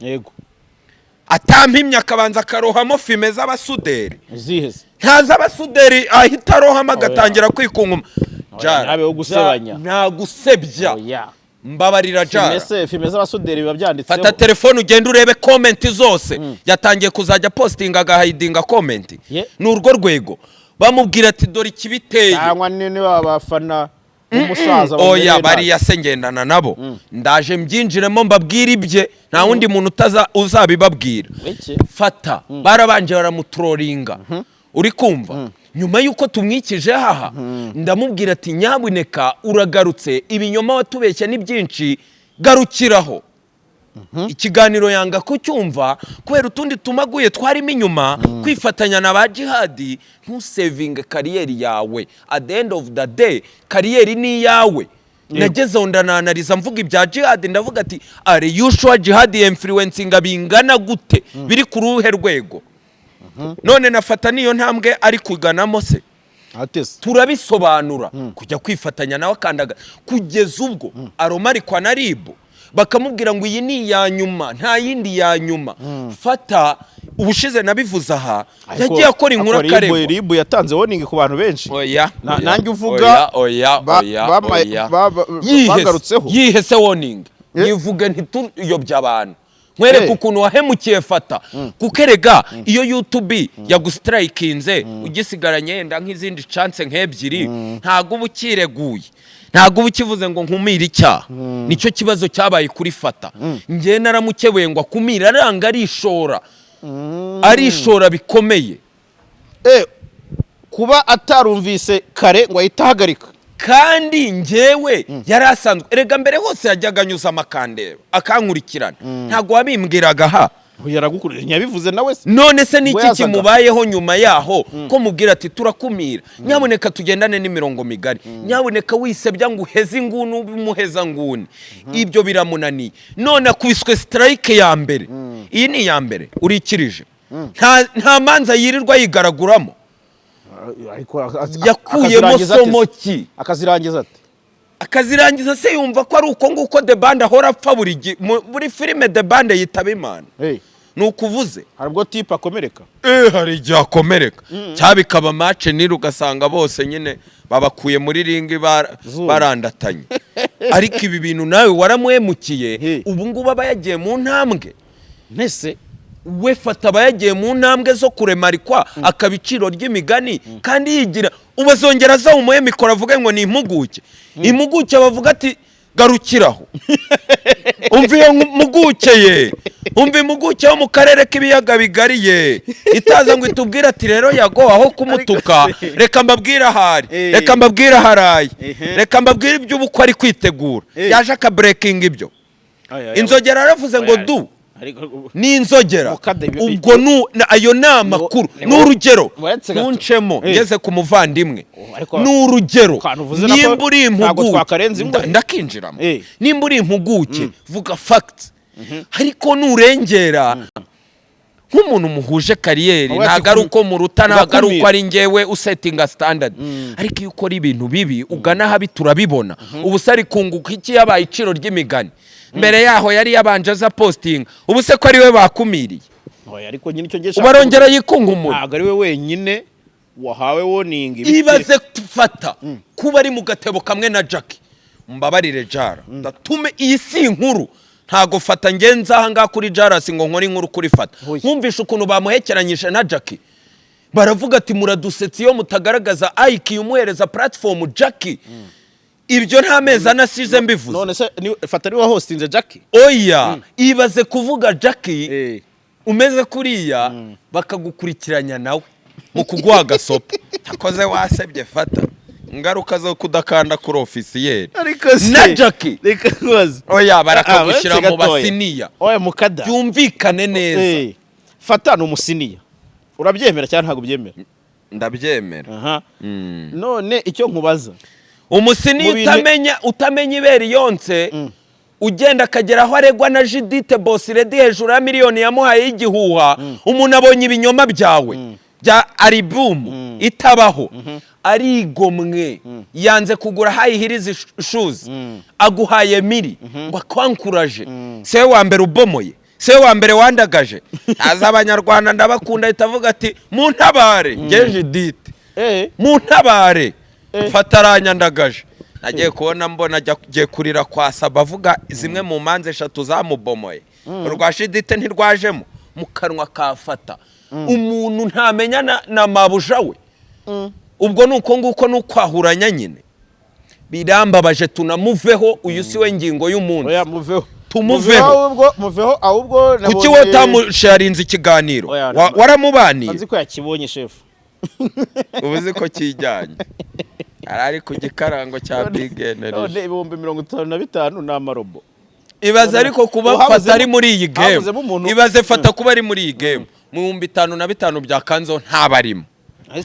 Atampimye akabanza akarohamo fime z'abasuderi.
Iziheze?
Ntazi abasuderi, ahita arohamo agatangira kwikunkuma.
Oya, ntabeho gusebanya.
Nta gusebya.
Oya.
Mbabarira, Jara.
Filime se, filime z'abasuderi biba byanditseho.
Fata telefone ugende urebe comment zose. Yatangiye kuzajya postinga, agahidinga comment. Ni urwo rwego bamubwira ati: "Dore ikibiteye."
Cyangwa niba abafana b'umusaza
Oya.
bamereye nabi.
Bariya se ngendana nabo, ndaje mbyinjiremo mbabwire ibye, nta wundi muntu utaza uzabibabwira.
Iki?
Fata barabanje baramutrollinga, uri kumva? Nyuma y'uko tumwikije haha, ndamubwira ati: "Nyabuneka, uragarutse, ibinyoma watubeshya ni byinshi, garukiraho." Ikiganiro yanga kucyumva kubera utundi tumaguye twarimo inyuma, kwifatanya na ba Jihadi. Ntusevinge career yawe. At the end of the day, career ni iyawe. Nagezeho ndananariza, mvuga ibya Jihadi, ndavuga ati: "Are you sure Jihadi influencinga bingana gute, biri ku ruhe rwego?" None nafata niyo ntambwe ari kuganamo se?
Atese.
Turabisobanura, kujya kwifatanya nawe akandaga kugeza ubwo aromarikwa na RIB, bakamubwira ngo iyi ni iya nyuma, nta yindi ya nyuma. Fata ubushize nabivuze aha, yagiye akora inkuru akaregwa.
RIB yatanze warning ku bantu benshi.
Oya. Oya,
Nanjye uvuga
oya, oya, oya, oya.
Bagarutseho.
Yihese warning? Yivuge, ntituyobye abantu. Nkwereke ukuntu wahemukiye Fata, kuko erega iyo YouTube yagustrikinze, ugisigaranye yenda nk'izindi chance nk'ebyiri, ntabwo uba ukireguye, ntabwo uba ukivuze ngo nkumire icyaha. Nicyo kibazo cyabaye kuri Fata. Njye naramukebuye ngo akumire, aranga, arishora, arishora bikomeye.
Kuba atarumvise kare ngo ahite ahagarika.
Kandi njyewe yari asanzwe erega, mbere hose yajyaga anyuza amakandeba akankurikirana, ntabwo wabimbwiraga ha.
Yaragukuriye, ntiyabivuze nawe se?
None se
Ubwo
niki
yazaga.
kimubayeho nyuma yaho, ko mubwira ati: "Turakumira, nyabuneka tugendane n'imirongo migari, nyabuneka wisebya ngo uheze inguni ube umuheza nguni." Ibyo biramunaniye, none akubiswe strike ya mbere. Iyi ni iya mbere urikirije, nta manza yirirwa yigaraguramo.
Ariko
Yakuyemo
akazirangiza ate
somo
se?
ki?
Akazirangiza ate?
Akazirangiza se yumva ko ari uko nguko The Band ahora apfa buri buri filime The Band yitaba Imana?
Hey,
Ni ukuvuze.
Hari ubwo type akomereka.
Hari igihe akomereka, cyangwa bikaba match nil, ugasanga bose nyine babakuye muri ring
Zuba.
barandatanye. Ariko ibi bintu nawe waramuhemukiye.
Hey.
Ubu ngubu aba yagiye mu ntambwe.
Ntese.
We Fata aba yagiye mu ntambwe zo kuremarikwa, akaba iciro ry'imigani, kandi yigira ubu azongera azawumuhe mikoro avuge ngo ni impuguke. Impuguke bavuga ati: "Garukiraho." Umva iyo mpuguke ye, umva impuguke yo mu karere k'ibiyaga bigari ye, itaza ngo itubwire ati: "Rero Yago, aho kumutuka, reka mbabwire ahari, reka mbabwire aharaye, reka mbabwire iby'ubukwe ari kwitegura." Yaje akabreakinga ibyo. Inzogera yaravuze ngo du ni inzogera.
Mukade,
Ubwo ayo ni amakuru, ni urugero.
Uretse gato.
Ntuncemo. Ngeze ku muvandimwe.
Ariko
Ni urugero.
Kantu uvuze nako
Nimba uri
ntabwo
impuguke,
twakarenza ingohe.
Ndakinjiramo. Nimba uri impuguke, vuga fact, ariko nurengera nk'umuntu muhuje career,
Wowe ati
ntabwo ari uko muruta, ntabwo ari uko
ugakumira.
ari njyewe usettinga standard, ariko iyo ukora ibintu bibi ugana habi turabibona. Ubu se ari kunguka iki yabaye iciro ry'imigani? Mbere yaho yari yabanje aza postinga, ubu se ko ari we bakumiriye?
Oya, ariko nyine icyo ngiye
Ubu arongera yikunkumura.
Ntabwo ari we wenyine wahawe warning.
Ibaze fata kuba ari mu gatebo kamwe na Jackie. Mbabarire Jara, ndatume iyi si inkuru. Ntago Fata ngenza aha ngaha kuri Jarasi ngo nkore inkuru kuri Fata.
Oya.
Nkumvisha ukuntu bamuhekeranyije na Jackie, baravuga ati: "Muradusetsa iyo mutagaragaza IQ umuhereza platform Jackie." Ibyo nta mezi ane asize mbivuze.
None se Fata niwe hostinze Jackie?
Oya, ibaze kuvuga Jackie umeze kuriya, bakagukurikiranya nawe mu kuguha agasopo takoze wasebye. Fata ingaruka zo kudakanda kuri officiel.
Ariko se
Na Jackie.
Reka nkubaze.
Oya, barakagushyira
Ah,
mu basenior.
Oya mukada.
Byumvikane neza.
Fata ni umusenior, urabyemera cyangwa ntabwo ubyemera?
Ndabyemera.
Aha. None icyo nkubaza
Umusenior
Mu bintu-
utamenya ibere yonse, ugenda akagera aho aregwa na Judith Boss Lady hejuru ya miliyoni yamuhaye y'igihuha. Umuntu abonye ibinyoma byawe bya album itabaho, arigomwe, yanze kugura high heels shoes, aguhaye miri ngo akwankuraje. Se wa mbere ubomoye, se wa mbere wandagaje, aza Abanyarwanda ndabakunda, ahita avuga ati: "Muntabare nge Judith, muntabare, Fata aranyandagaje." Nagiye kubona mbona agiye kurira kwa Saba, avuga zimwe mu manza eshatu zamubomoye. Urwa Shidite ntirwajemo mu kanwa kafata umuntu ntamenya na mabuja we. Ubwo ni uko nguko, ni ukwahuranya nyine. Birambabaje, tunamuveho. Uyu si we ngingo y'umunsi.
Oya, muveho.
Tumuveho.
Muveho ahubwo, muveho ahubwo.
Kuki wowe utamusharinze ikiganiro?
Oya,
Waramubaniye?
Nzi ko yakibonye, shefu.
Ubu uzi ko kijyanye, yari ari ku gikarango cya Big Energy.
None 55,000 ni amarobo.
Ibaze ariko kuba Fata ari muri iyi game.
Habuzemo umuntu-
Ibaze Fata kuba ari muri iyi game, mu 55,000 bya Kanzo ntabarimo,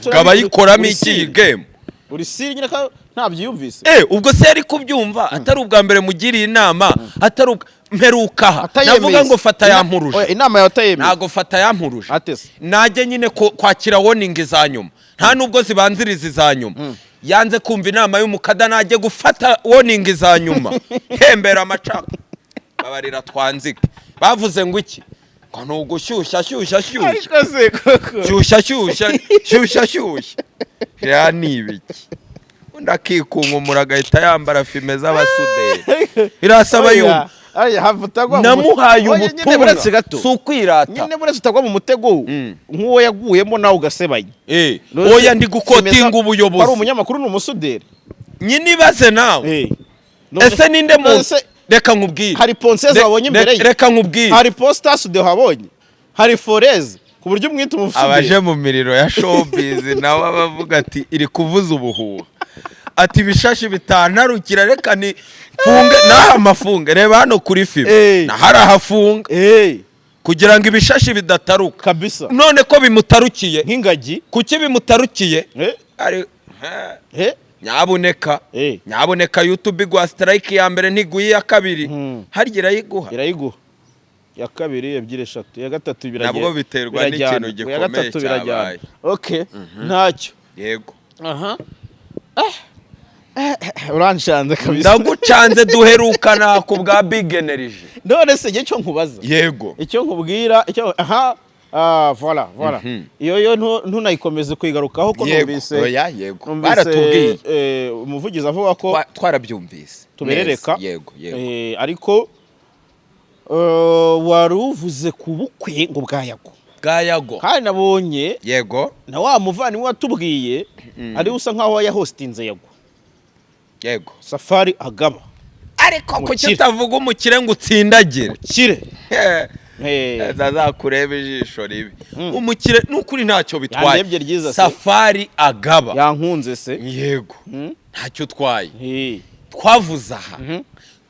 ngo abayikoramo iki iyi game?
Uri siri nyine ko ntabyiyumvise.
Ubwo se yari kubyumva atari ubwa mbere mugiriye inama, atari ubwa mperuka aha?
Atayemeye
Navuga ngo
se.
Fata yampuruje.
Oya, inama yawe atayemeye.
Ntago Fata yampuruje.
Ate se?
Najye nyine kwakira warning za nyuma, nta nubwo zibanziriza iza nyuma. Yanze kumva inama y'umukada, najye gufata warning za nyuma. Hembera amacaka, babarira twanzike. Bavuze ngo iki? Ngo ni ugushyushya shyushya shyushya.
Ariko se koko?
Shyushya shyushya shyushya shyushya ya ni ibiki? Undi akikunkumura agahita yambara fime z'abasuderi. Birasaba
Oya,
yumva.
Oya, have utagwa mu
Namuhaye
Oya, nyine
ubutumwa,
buretse gato.
si ukwirata.
Nyine buretse utagwa mu mutego nk'uwo yaguyemo nawe ugasebanya.
Oya, ndi gukotinga
Wari
ubuyobozi.
umunyamakuru ni umusuderi.
Nyine ibaze nawe. Ese ninde muntu? Reka nkubwire.
Hari ponceuse wabonye imbere ye?
Reka nkubwire.
Hari positasude wabonye? Hari foreze ku buryo umwita umusuderi?
Abaje mu miriro ya showbiz nawe abavuga ati iri kuvuza ubuhuha, ati ibishashi bitantarukira, reka ni mfunge naha amafunge. Reba hano kuri fime, naho arahafunga kugira ngo ibishashi bidataruka.
Kabisa.
None ko bimutarukiye?
Nk'ingagi.
Kuki bimutarukiye? Ari nyabuneka, nyabuneka, YouTube iguha strike ya mbere, ntiguha iya kabiri. Harya irayiguha?
Irayiguha iya kabiri, ebyiri, eshatu, iya gatatu biragenda.
Nabwo biterwa
Birajyana.
n'ikintu
Iya
gikomeye
gatatu birajyana.
cyabaye.
Okay, ntacyo.
Yego.
Aha uranshanze kabisa.
Ndagucanze, duherukana ku bwa Big Energy.
None se njye icyo nkubaza,
Yego.
icyo nkubwira, icyo aha, ah, voilà, voilà. Iyo yo ntunayikomeze kuyigarukaho ko numvise
Oya, yego.
numvise,
Baratubwiye.
Umuvugizi avuga ko
Twarabyumvise
tuberereka.
Neza. Yego.
Ariko wari uvuze ku bukwe ngo bwa Yago.
Bwa Yago.
Kandi nabonye na wa muvandimwe watubwiye ari usa nkaho yahostinze Yago. Safari Agaba.
Ariko kuki
Umukire.
utavuga umukire ngo utsindagire?
Kire.
Azakureba ijisho ribi. Umukire n'ukuri ntacyo bitwaye.
Yandebye ryiza se.
Safari Agaba.
Yankunze se.
Yego, ntacyo utwaye. Twavuze aha,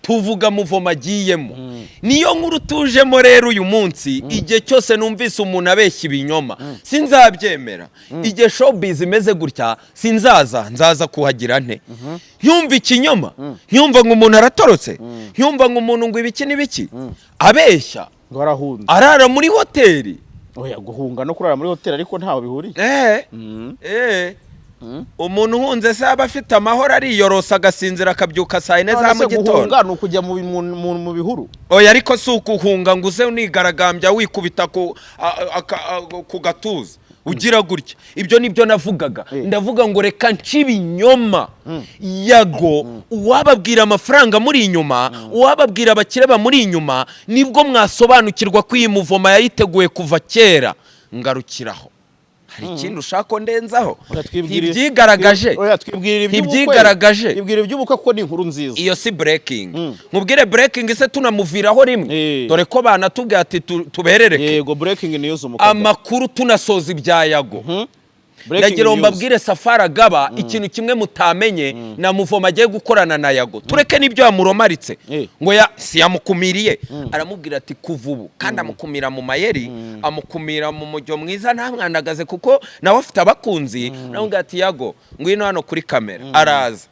tuvuga muvoma agiyemo, niyo nkuru tujemo rero uyu munsi. Igihe cyose numvise umuntu abeshya ibinyoma sinzabyemera. Igihe showbiz imeze gutya sinzaza, nzaza kuhagira nte? Nkyumva ikinyoma, nkyumva ngo umuntu aratorotse, nkyumva ngo umuntu ngo ibiki n'ibiki, abeshya.
Ngo arahunze.
Arara muri hoteli.
Oya, guhunga no kurara muri hoteli ariko ntaho bihuriye.
Umuntu uhunze se aba afite amahoro, ariyorosa agasinzira, akabyuka saa 4 za
None se
mu gitondo?
Guhunga ni ukujya mu bihuru?
Oya, ariko si ukuhunga ngo uze unigaragambya wikubita ku gatuza ugira gutya. Ibyo nibyo navugaga. Ndavuga ngo reka nce ibinyoma. Yago, uwababwira amafaranga muri inyuma, uwababwira abakire bamuri inyuma, nibwo mwasobanukirwa ko iyi muvoma yayiteguye kuva kera. Ngarukiraho. Hari ikindi ushaka ko ndenzaho?
Oya, twibwirire-
Ntibyigaragaje?
Oya, twibwirire iby'ubukwe.
Ntibyigaragaje?
Twibwirire iby'ubukwe kuko ni inkuru nziza.
Iyo si breaking? Nkubwire breaking se tunamuviraho rimwe? Dore ko banatubwiye ati tuberereke.
Yego, breaking news umukobwa.
Amakuru tunasoza ibya Yago.
Breaking
Ndagira ngo
news.
mbabwire Safari Agaba ikintu kimwe mutamenye na muvoma agiye gukorana na Yago. Tureke n'ibyo yamuromaritse ngo ya si yamukumiriye, aramubwira ati kuva ubu. Kandi amukumira mu mayeri, amukumira mu mujyo mwiza, ntamwandagaze kuko nawe afite abakunzi. Aramubwira ati: "Yago, ngwino hano kuri kamera." Araza.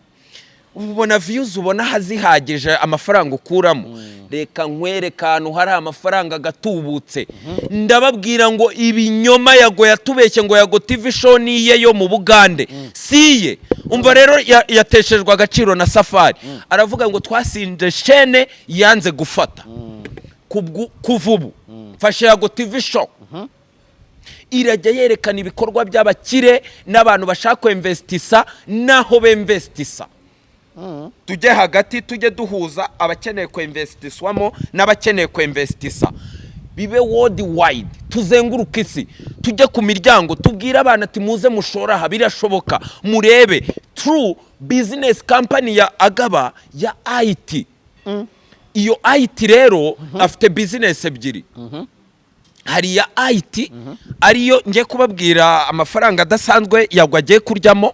Ubona views, ubona hazihagije amafaranga ukuramo, reka nkwereke ahantu hari amafaranga agatubutse. Ndababwira ngo ibinyoma Yago yatubeshye ngo Yago TV Show niye yo mu Bugande si iye. Umva rero, yateshejwe agaciro na Safari. Aravuga ngo twasinze shene yanze gufata. Kuva ubu mfashe Yago TV Show, irajya yerekana ibikorwa by'abakire n'abantu bashaka kwemvestisa n'aho bemvestisa. Tujye hagati, tujye duhuza abakeneye kwinvestiswamo n'abakeneye kwinvestisa, bibe world wide, tuzenguruke isi, tujye ku miryango, tubwire abana ati: "Muze mushore aha, birashoboka." Murebe true business company ya Agaba ya IT. Iyo IT rero afite business ebyiri. Hari iya IT, ariyo ngiye kubabwira amafaranga adasanzwe yagwa agiye kuryamo.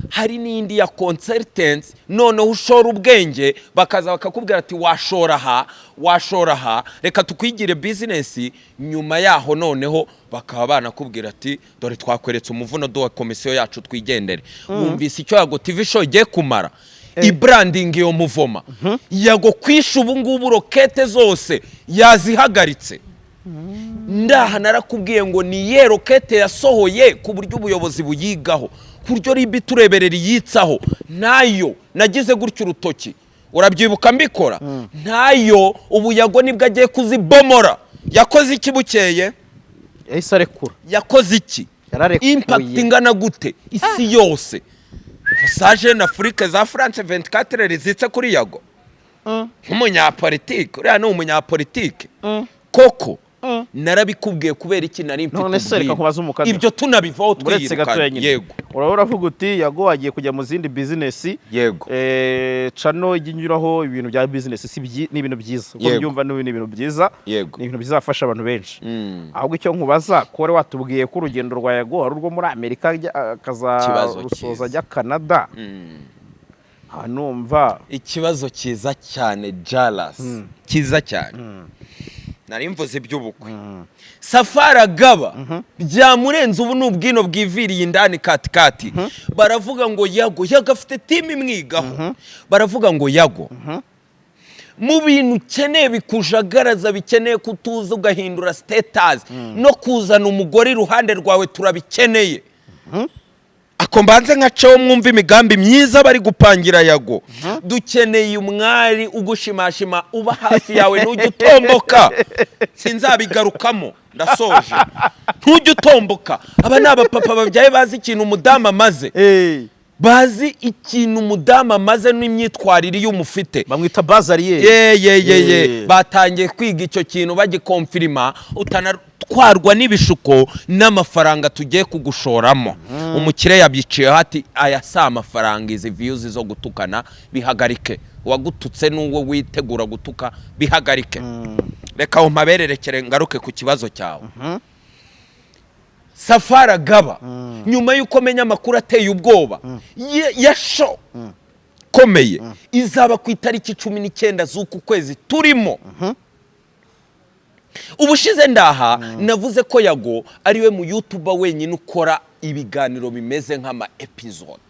Hari n'indi ya consultants, noneho ushora ubwenge, bakaza bakakubwira ati: "Washora aha, washora aha, reka tukwigire business." Nyuma yaho noneho bakaba banakubwira ati: "Dore twakweretse umuvuno, duha komisiyo yacu twigendere." Wumvise icyo Yago TV Show igiye kumara ibranding iyo muvoma Yago kwisha? Ubu ngubu rokete zose yazihagaritse. Ndaha narakubwiye ngo ni ye rokete yasohoye ku buryo ubuyobozi buyigaho, ku buryo RIB tureberera iyitsaho. Ntayo nagize gutya urutoki, urabyibuka mbikora? Ntayo. Ubu Yago nibwo agiye kuzibomora. Yakoze iki bukeye?
Yahise arekura.
Yakoze iki?
Yararekuye.
Impact ingana gute isi yose? Za Jeune Afrique, za France 24 zitse kuri Yago nk'umunyapolitike. Uriya ni umunyapolitike koko, narabikubwiye. Kubera iki? Nari mfite
None se reka
ubwira.
nkubaze umukada.
Ibyo tunabivaho
Uretse gatoya
twiyirukanye.
nyine.
Yego.
Uraba uravuga uti Yago agiye kujya mu zindi business.
Yego.
Channel ijya inyuraho ibintu bya business si ni ibintu byiza uko mbyumva, ni ibintu byiza. Ni ibintu bizafasha abantu benshi. Ahubwo icyo nkubaza, ko wari watubwiye ko urugendo rwa Yago ari urwo muri Amerika,
Ikibazo
akazarusoza
cyiza.
ajya Canada, numva
Ikibazo cyiza cyane, Jalas, cyiza cyane. Nari mvuze iby'ubukwe. Safari Agaba byamurenze. Ubu ni ubwino bwiviriye indani katikati. Baravuga ngo Yago, Yago afite team imwigaho. Baravuga ngo: "Yago, mu bintu ukeneye bikujagaraza, bikeneye ko utuza ugahindura status no kuzana umugore iruhande rwawe, turabikeneye." Ako mbanze nkaceho mwumva imigambi myiza bari gupangira Yago. Dukeneye umwari ugushimashima, uba hafi yawe, ntujye utomboka. Sinzabigarukamo, ndasoje. Ntujye utomboka. Aba ni abapapa babyaye, bazi ikintu umudamu amaze, bazi ikintu umudamu amaze n'imyitwarire iyo umufite.
Bamwita bazariyeri.
Ye ye ye ye. Batangiye kwiga icyo kintu, bagikomfirima, utanatwarwa n'ibishuko n'amafaranga tugiye kugushoramo. Umukire yabyiciyeho ati: "Aya si amafaranga, izi views zo gutukana bihagarike. Uwagututse n'uwo witegura gutuka, bihagarike." Reka aho mpabererekere, ngaruke ku kibazo cyawe. Safari Agaba, nyuma y'uko menya amakuru ateye ubwoba ya show ikomeye izaba ku itariki 19 z'uku kwezi turimo. Ubushize ndaha navuze ko Yago ariwe mu YouTuber wenyine ukora ibiganiro bimeze nk'ama episode,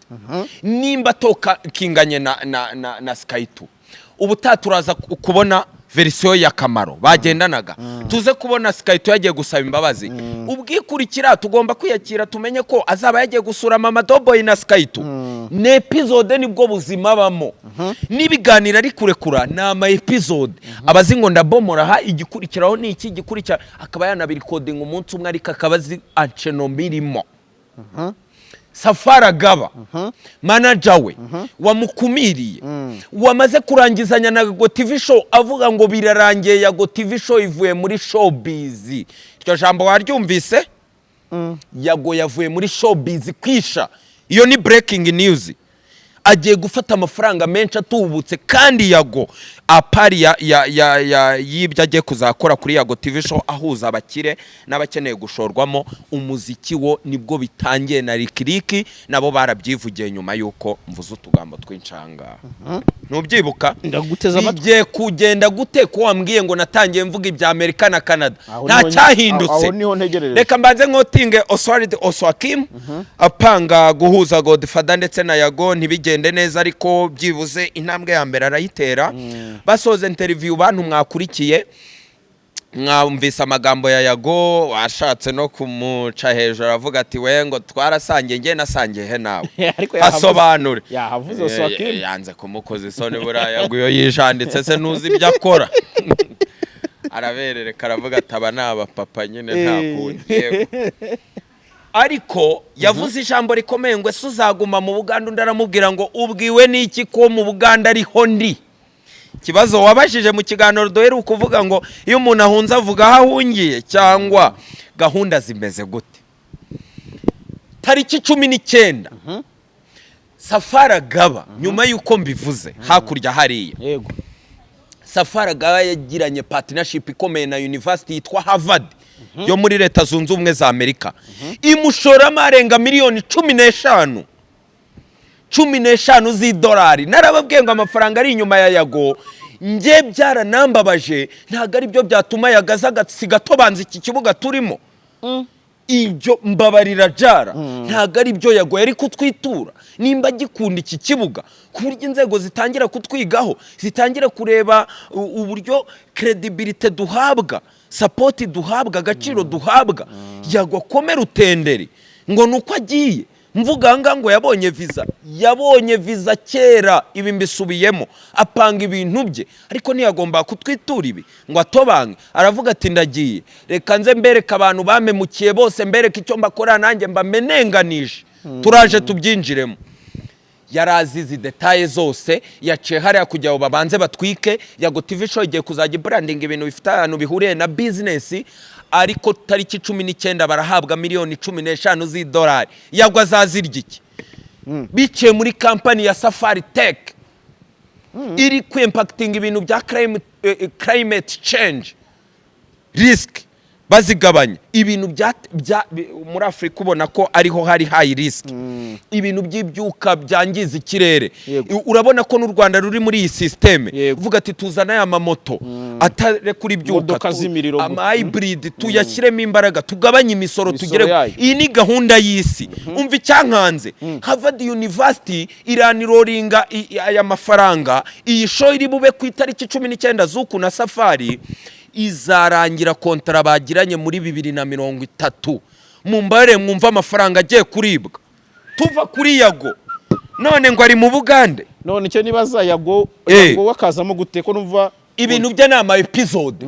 nimba tokinganye na Sky2. Ubutaha turaza kubona version ya Kamaro bagendanaga, tuze kubona Sky2 yagiye gusaba imbabazi. Ubwikurikira tugomba kwiyakira, tumenye ko azaba yagiye gusura Mama Doboyi na Sky2. Ni episode, nibwo buzima bamo n'ibiganiro ari kurekura, ni ama episode. Abazi ngo ndabomora aha, igikurikiraho ni iki, igikurikira akaba yanabirikodinga umunsi umwe, ariko akaba azi anceno mirimo. Safari Agaba, manager we wamukumiriye, wamaze kurangizanya na Yago TV Show, avuga ngo birarangiye, Yago TV Show ivuye muri showbiz. Iryo jambo waryumvise? Yago yavuye muri showbiz kwisha. Iyo ni breaking news. Agiye gufata amafaranga menshi atubutse. Kandi Yago apari ya y'ibyo agiye kuzakora kuri Yago TV Show, ahuza abakire n'abakeneye gushorwamo umuziki, wo nibwo bitangiye na Rikiriki nabo barabyivugiye. Nyuma y'uko mvuze utugambo tw'incanga, ntubyibuka?
Ndaguteze amatwi.
Bigiye kugenda gute ko wambwiye ngo natangiye mvuga ibya Amerika na Canada?
Aho
Nta cyahindutse.
Aho niho ntegereje.
Reka mbanze nkotinge Oswald Oswakim apanga guhuza Godfather ndetse na Yago, ntibigende neza, ariko byibuze intambwe ya mbere arayitera. Basoza interview, bantu mwakurikiye, mwumvise amagambo ya Yago, washatse no kumuca hejuru, aravuga ati: "We ngo twarasangiye, njye nasangiye he nawe?"
Ariko yahavuze.
Asobanure.
Yahavuze Oswakim.
Yanze kumukoza isoni. Buriya Yago iyo yijanditse se ntuzi ibyo akora? Araberereka, aravuga ati: "Aba ni abapapa nyine, nta kundi." Yego. Ariko yavuze ijambo rikomeye ngo: "Ese uzaguma mu Buganda?" Undi aramubwira ngo: "Ubwiwe n'iki ko mu Buganda ariho ndi?" Ikibazo wabajije mu kiganiro duheruka ukuvuga ngo iyo umuntu ahunze avuga aho ahungiye cyangwa gahunda zimeze gute. Tariki 19, Safari Agaba, nyuma y'uko mbivuze hakurya hariya, Safari Agaba yagiranye partnership ikomeye na university yitwa Harvard yo muri Leta Zunze Ubumwe za Amerika, imushoramo arenga miliyoni 15, 15 z'idolari. Narababwiye ngo amafaranga ari inyuma ya Yago, njye byaranambabaje. Ntabwo ari byo byatuma Yagaza agasiga atobanza iki kibuga turimo. Ibyo mbabarira jara, ntabwo ari byo Yago yari kutwitura nimba agikunda iki kibuga, ku buryo inzego zitangira kutwigaho, zitangira kureba uburyo credibility duhabwa, support duhabwa, agaciro duhabwa. Yago akomera utenderi ngo ni uko agiye mvuga nga ngo yabonye visa. Yabonye visa kera, ibi mbisubiyemo, apanga ibintu bye, ariko ntiyagomba kutwitura ibi ngo atobange. Aravuga ati: "Ndagiye, reka nze mbereke abantu bamemukiye bose, mbereke icyo mbakorera, nanjye mbamenenganishe." Turaje tubyinjiremo. Yari azi izi détails zose, yaciye hariya kugira ngo babanze batwike Yago TV Show. Igiye kuzajya ibrandinga ibintu bifite ahantu bihuriye na business. Ariko tariki 19 barahabwa miliyoni 15 z'idolari. Yagwa azazirya iki? Biciye muri kampani ya Safari Tech iri kwimpactinga ibintu bya climate change risk, bazigabanya ibintu bya muri Afurika. Ubona ko ariho hari high risk, ibintu by'ibyuka byangiza ikirere. Urabona ko n'u Rwanda ruri muri iyi système. Uvuga ati: "Tuzane aya mamoto atarekura ibyuka,
Imodoka z'imiriro.
ama hybrid, tuyashyiremo imbaraga, tugabanye imisoro,
Imisoro
tugere."
yayo.
Iyi ni gahunda y'isi. Umva icyankanze: Harvard University iraniroringa aya mafaranga. Iyi show iri bube ku itariki 19 z'uku na Safari izarangira kontara bagiranye muri 2030. Mumbare mwumva amafaranga agiye kuribwa. Tuva kuri Yago, none ngo ari mu Bugande.
None icyo nibaza, Yago, Yago wakazamo gute ko numva
Ibintu bye ni ama episode.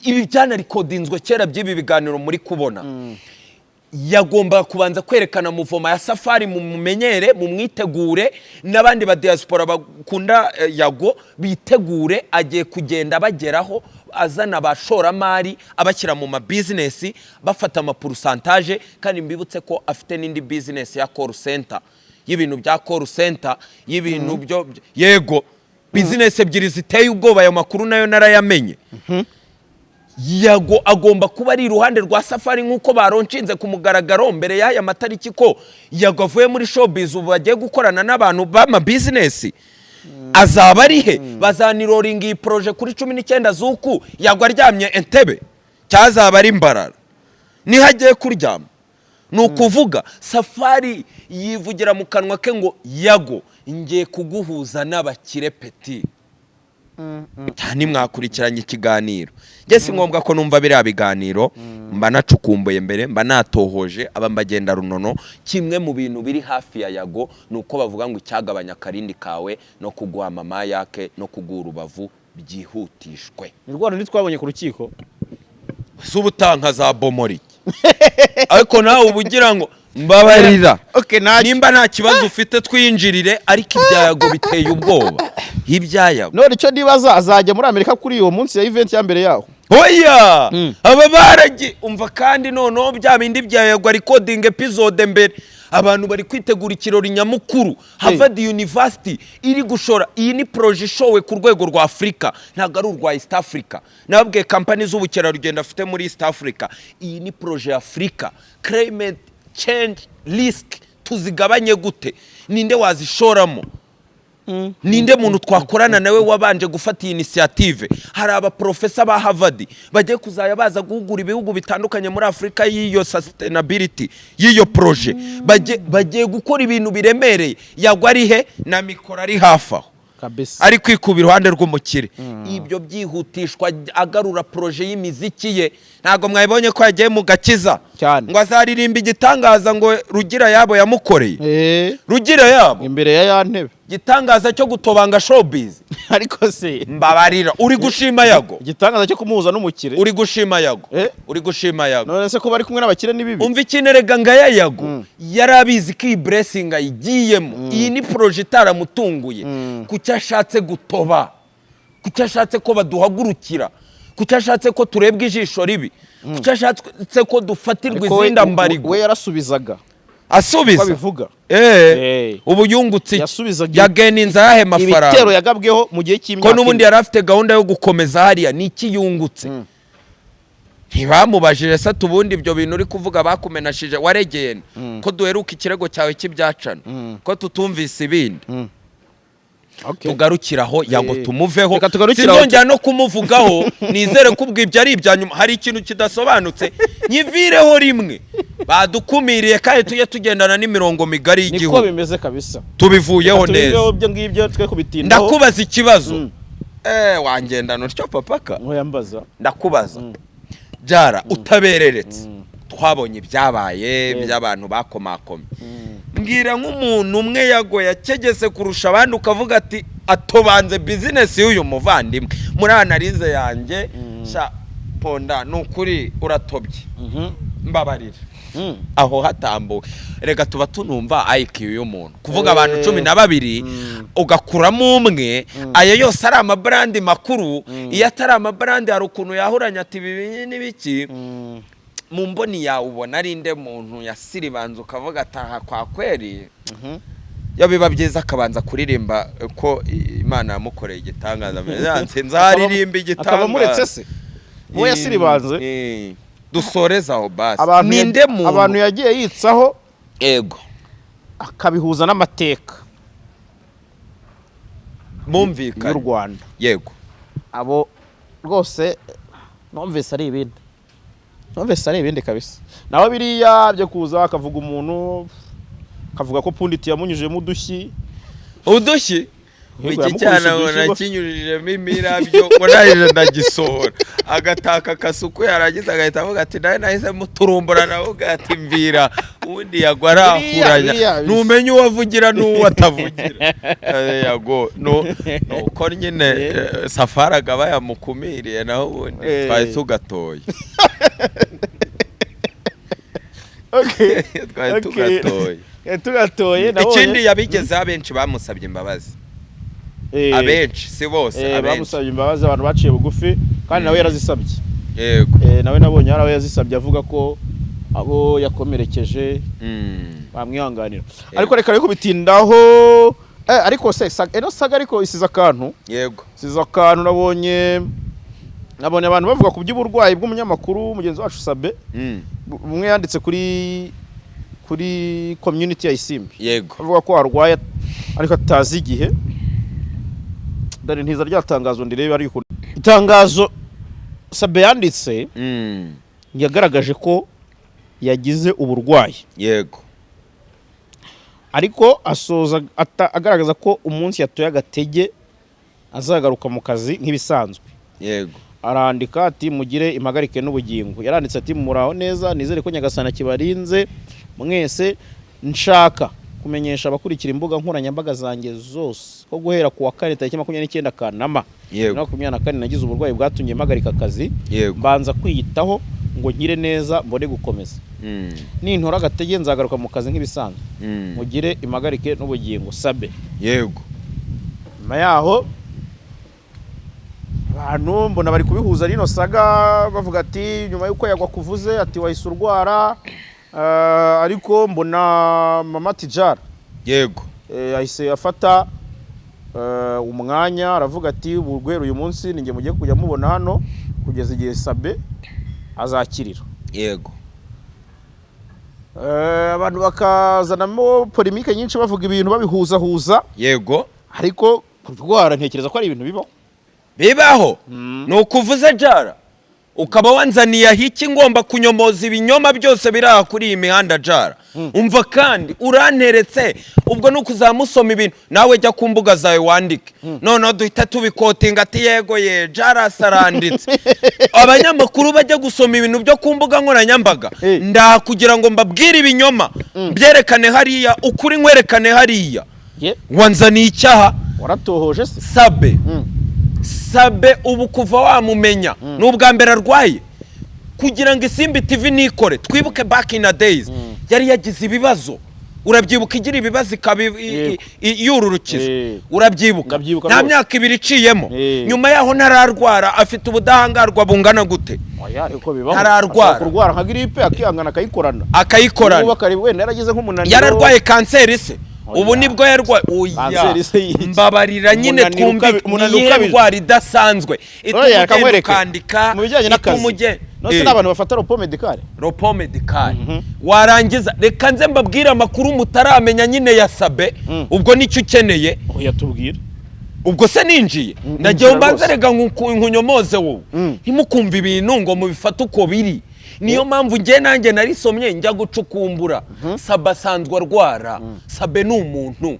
Ibi byanarikodinzwe kera by'ibi biganiro muri kubona. Yagombaga kubanza kwerekana mouvement ya Safari, mumumenyere, mumwitegure, n'abandi ba diaspora bakunda Yago bitegure. Agiye kugenda bageraho, azana abashoramari, abashyira mu mabizinesi, bafata amapourcentage. Kandi mbibutse ko afite n'indi business ya call center, y'ibintu bya call center, y'ibintu byo yego, business ebyiri ziteye ubwoba. Ayo makuru nayo narayamenye. Yago agomba kuba ari iruhande rwa Safari nk'uko baronshinze ku mugaragaro mbere y'aya matariki ko Yago avuye muri showbiz, ubu bagiye gukorana n'abantu b'amabizinesi. Azaba ari he? Bazaniroringa iyi projet kuri 19 z'uku, Yago aryamye Entebe cyazaba ari Mbarara, niho agiye kuryama. Ni ukuvuga Safari yivugira mu kanwa ke ngo: "Yago, ngiye kuguhuza n'abakire petit." Cyane mwakurikiranye ikiganiro. Njye si ngombwa ko numva biriya biganiro, mba nacukumbuye mbere, mba natohoje, aba mbagenda runono. Kimwe mu bintu biri hafi ya Yago ni uko bavuga ngo icyagabanya akarindi kawe no kuguha mama yake no kuguha urubavu byihutishwe.
Ni rwa rundi twabonye ku rukiko.
Si ubutanka za bomoriki, ariko nawe uba ugira ngo mbabarira.
Okay, ntacyo.
Nimba nta kibazo ufite twinjirire, ariko ibya Yago biteye ubwoba, ibya Yago.
None icyo nibaza, azajya muri Amerika kuri uwo munsi ya event ya mbere yaho?
Oya, aba baragi umva. Kandi noneho bya bindi bya Yago recording episode mbere, abantu bari kwitegura ikirori nyamukuru. Harvard University iri gushora, iyi ni projet ishowe ku rwego rwa Afurika, ntabwo ari urwa East Africa. Nababwiye kampani z'ubukerarugendo afite muri East Africa. Iyi ni projet ya Afurika. Climate change risk tuzigabanye gute? Ninde wazishoramo? Ninde muntu twakorana nawe wabanje gufata iyi initiative? Hari abaprofesa ba Harvard bagiye kuzajya baza guhugura ibihugu bitandukanye muri Afurika y'iyo sustainability y'iyo projet. Bagiye gukora ibintu biremereye. Yagwa ari he na mikoro ari hafi aho?
Kabisa.
Ari kwikuba iruhande rw'umukire. Ibyo byihutishwa agarura projet y'imiziki ye. Ntabwo mwabibonye ko yagiye mu gakiza?
Cyane.
Ngo azaririmba igitangaza ngo Rugira yabo yamukoreye. Rugira yabo.
Imbere ya ntebe.
Igitangaza cyo gutobanga showbiz.
Ariko se
Mbabarira, uri gushima Yago?
Igitangaza cyo kumuhuza n'umukire.
Uri gushima Yago?
Eh?
Uri gushima Yago?
None se ko bari kumwe n'abakire ni bibi?
Umva ikintu erega, ngaya Yago yari abizi ko iyi blessing ayigiyemo, iyi ni projet itaramutunguye. Kuki ashatse gutoba? Kuki ashatse ko baduhagurukira? Kuki ashatse ko turebwa ijisho ribi? Kuki ashatse ko dufatirwa
Ariko we-
izindi mbarigo?
We yarasubizaga.
Asubiza?
Uko abivuga.
Ubu yungutse iki?
Yasubizaga
Yageninze ayahe mafaranga?
Ibitero yagabweho mu gihe cy'imyaka
Ko n'ubundi
4.
yari afite gahunda yo gukomeza hariya, ni iki yungutse? Ntibamubajije se ati: "Ubundi ibyo bintu uri kuvuga bakumenashije waregeye nde? Ko duheruka ikirego cyawe cy'ibyacana, ko tutumvise ibindi?" Tugarukire aho, Yago. Tumuveho.
Reka tugarukire aho.
Sinzongera no kumuvugaho. Nizere ko ubwo ibyo ari ibya nyuma. Hari ikintu kidasobanutse, nyivireho rimwe. Badukumiriye kandi tujye tugendana n'imirongo migari
Niko
y'igihugu.
bimeze kabisa.
Tubivuyeho
Tubiveho.
neza.
Ibyo ngibyo twe kubitindaho.
Ndakubaza ikibazo. Wangendana utyo papaka?
Nkoyambaza.
Ndakubaza jara utabereretse. Twabonye ibyabaye by'abantu bakomakomye. Mbwira nk'umuntu umwe Yago yakegese kurusha abandi, ukavuga ati: "Atobanze business y'uyu muvandimwe muri analyse yanjye." Sha ponda, ni ukuri uratobye, mbabarira. Aho hatambuka reka tuba tunumva IQ y'umuntu. Kuvuga abantu 12 ugakuramo umwe, ayo yose ari ama brand makuru. Iyo atari ama brand hari ukuntu yahuranya ati: "Ibi n'ibiki." Mu mboni yawe ubona ari nde muntu yasiribanza ukavuga ataha kwa kweri yo biba byiza akabanza kuririmba ko Imana yamukoreye igitangaza? Nzaririmba igitangaza.
Akaba amuretse se uwo yasiribanze?
Dusoreze aho basi.
Abantu
Ninde muntu?
Abantu yagiye yitsaho akabihuza n'amateka y'u
Bumvikanye.
Rwanda. Abo rwose numvise ari ibindi kabisa. Naho biriya byo kuza akavuga umuntu, akavuga ko Punditi yamunyujijemo udushyi.
Udushyi.
Yego,
Iki
yamukubise
cyana ngo
udushyi ngo-
nakinyujijemo imirabyo, ngo nahije ndagisohora, agataka akasuku, yarangiza agahita avuga ati: "Nawe nahise muturumbura." Nawe ati: "Mvira." Ubundi Yagwa arahuranya. Ntumenye uwo avugira n'uwo atavugira. Yago nuko nyine Safari agaba yamukumiriye, naho ubundi twari tugatoye. Twari tugatoye.
Tugatoye nabonye.
Ikindi yabigezeho, abenshi bamusabye imbabazi. Abenshi, si bose, abenshi.
Bamusabye imbabazi, abantu baciye bugufi, kandi nawe yarazisabye. Nawe nabonye hari aho yazisabye avuga ko abo yakomerekeje bamwihanganira. Ariko reka rero kubitindaho. Ariko se ino saga ariko isize akantu. Isize akantu. Nabonye abantu bavuga ku by'uburwayi bw'umunyamakuru mugenzi wacu Sabe. Umwe yanditse kuri community ya Isimbi avuga ko arwaye ariko atazi igihe. Dore ntiza rya tangazo ndirebe, ariko itangazo Sabe yanditse yagaragaje ko yagize uburwayi, ariko asoza agaragaza ko umunsi yatoye agatege azagaruka mu kazi nk'ibisanzwe. Arandika ati: "Mugire impagarike n'ubugingo." Yaranditse ati: "Muraho neza, nizere ko Nyagasani akibarinze mwese. Nshaka kumenyesha abakurikira imbuga nkoranyambaga zanjye zose ko guhera ku wa kane tariki 29 Kanama 2024 nagize uburwayi bwatumye mpagarika akazi, mbanza kwiyitaho ngo nkire neza mbone gukomeza. Nintora agatege nzagaruka mu kazi nk'ibisanzwe. Mugire impagarike n'ubugingo. Sabe." Nyuma yaho abantu mbona bari kubihuza rino saga, bavuga ati nyuma y'uko Yagwa kuvuze ati wahise urwara. Ariko mbona Mama Tijara yahise afata umwanya aravuga ati: "Ubu guhera uyu munsi ni njye mugiye kujya mubona hano kugeza igihe Sabe azakirira." Abantu bakazanamo polémique nyinshi, bavuga ibintu babihuzahuza. Ariko kurwara ntekereza ko ari ibintu bibaho.
Bibaho. Ni ukuvuze jara. Ukaba wanzaniye ahiki ngomba kunyomoza ibinyoma byose biri aha kuri iyi mihanda. Jara, umva, kandi uranteretse. Ubwo ni ukuzamusoma ibintu, nawe jya ku mbuga zawe wandike, noneho duhita tubikotinga ati: "Yego ye, Jarasi aranditse." Abanyamakuru bajya gusoma ibintu byo ku mbuga nkoranyambaga. Ndaha kugira ngo mbabwire ibinyoma byerekane hariya, ukuri nkwerekane hariya.
Ye.
Wanzaniye icyaha.
Waratohoje se?
Sabe, Sabe, ubu kuva wamumenya ni ubwa mbere arwaye? Kugira ngo Isimbi TV nikore, twibuke back in the days yari yagize ibibazo, urabyibuka? Igira ibibazo ikaba yururukiza. Urabyibuka?
Ndabyibuka
Nta
rwose.
myaka 2 iciyemo. Nyuma yaho ntararwara, afite ubudahangarwa bungana gute?
Oya, ariko bibaho.
Ntararwara.
Ashobora kurwara nka grippe, akihangana, akayikorana.
Akayikorana.
Ubu akareba wenda yaragize nk'umunaniro.
Yararwaye kanseri se?
Oya.
Ubu nibwo yarwaye? Oya.
Kanseri se y'iki?
Mbabarira nyine.
Umunaniro
Twumve,
umunaniro
niyihe
ukabije.
ndwara idasanzwe ituma
Oya,
ugenda
reka nkwereke.
ukandika,
Mu bijyanye n'akazi,
ituma
no se n'abantu bafata repos médical.
Repos médical. Warangiza, reka nze mbabwire amakuru mutaramenya nyine ya Sabe. Ubwo nicyo ukeneye?
Oya, tubwire.
Ubwo se ninjiye, ndagiye.
Injira
Mbanze
rwose.
rega nkunyomoze wowe. Ntimukumve ibintu ngo mubifate uko biri. Niyo mpamvu njye nanjye narisomye, njya gucukumbura. Sabe asanzwe arwara, Sabe ni umuntu,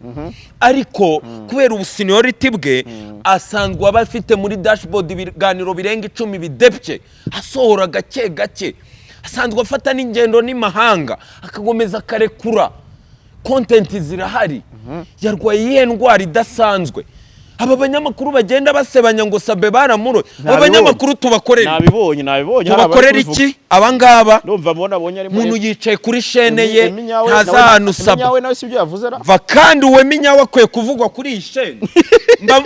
ariko kubera ubuseniority bwe asanzwe aba afite muri dashboard ibiganiro birenga 10 bidebye, asohora gake gake, asanzwe afata n'ingendo n'imahanga, akakomeza akarekura content zirahari. Yarwaye iyihe ndwara idasanzwe? Aba banyamakuru bagenda basebanya ngo Sabe baramuro, aba
Nabibonye.
banyamakuru tubakorera
Nabibonye, nabibonye, hari abari
tubakorera
kubivuga.
iki aba ngaba?
Ndumva mbona abonye arimo.
Umuntu yicaye kuri shene ye,
Emi Nyawe
ntazi ahantu Sabe
Nyawe nawe si ibyo yavuze ra?
Va kandi uwe Minyawe akwiye kuvugwa kuri iyi shene.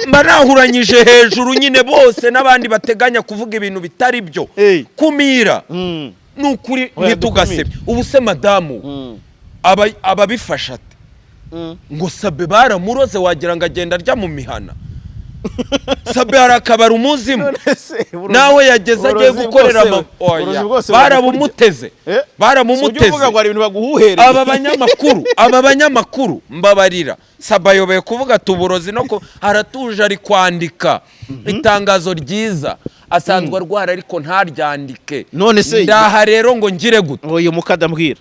Mba nahuranyije hejuru nyine bose n'abandi bateganya kuvuga ibintu bitari byo. Kumira ni ukuri.
Oya,
Ntitugasebye. Ubu se madamu aba ababifasha ate ngo Sabe baramuroze? Wagira ngo agenda arya mu mihana. Sabe hari akabari umuzimo nawe yageze agiye gukorera oya, barabumuteze, baramumuteze.
Uvuga ngo hari ibintu baguhuhereye.
Aba banyamakuru, mbabarira, Saba ayobeye kuvuga ati uburozi no ku aratuje, ari kwandika itangazo ryiza. Asanzwe arwara ariko ntaryandike.
None se-
Ndaha rero ngo ngire gute?
Uyu mukada, mbwira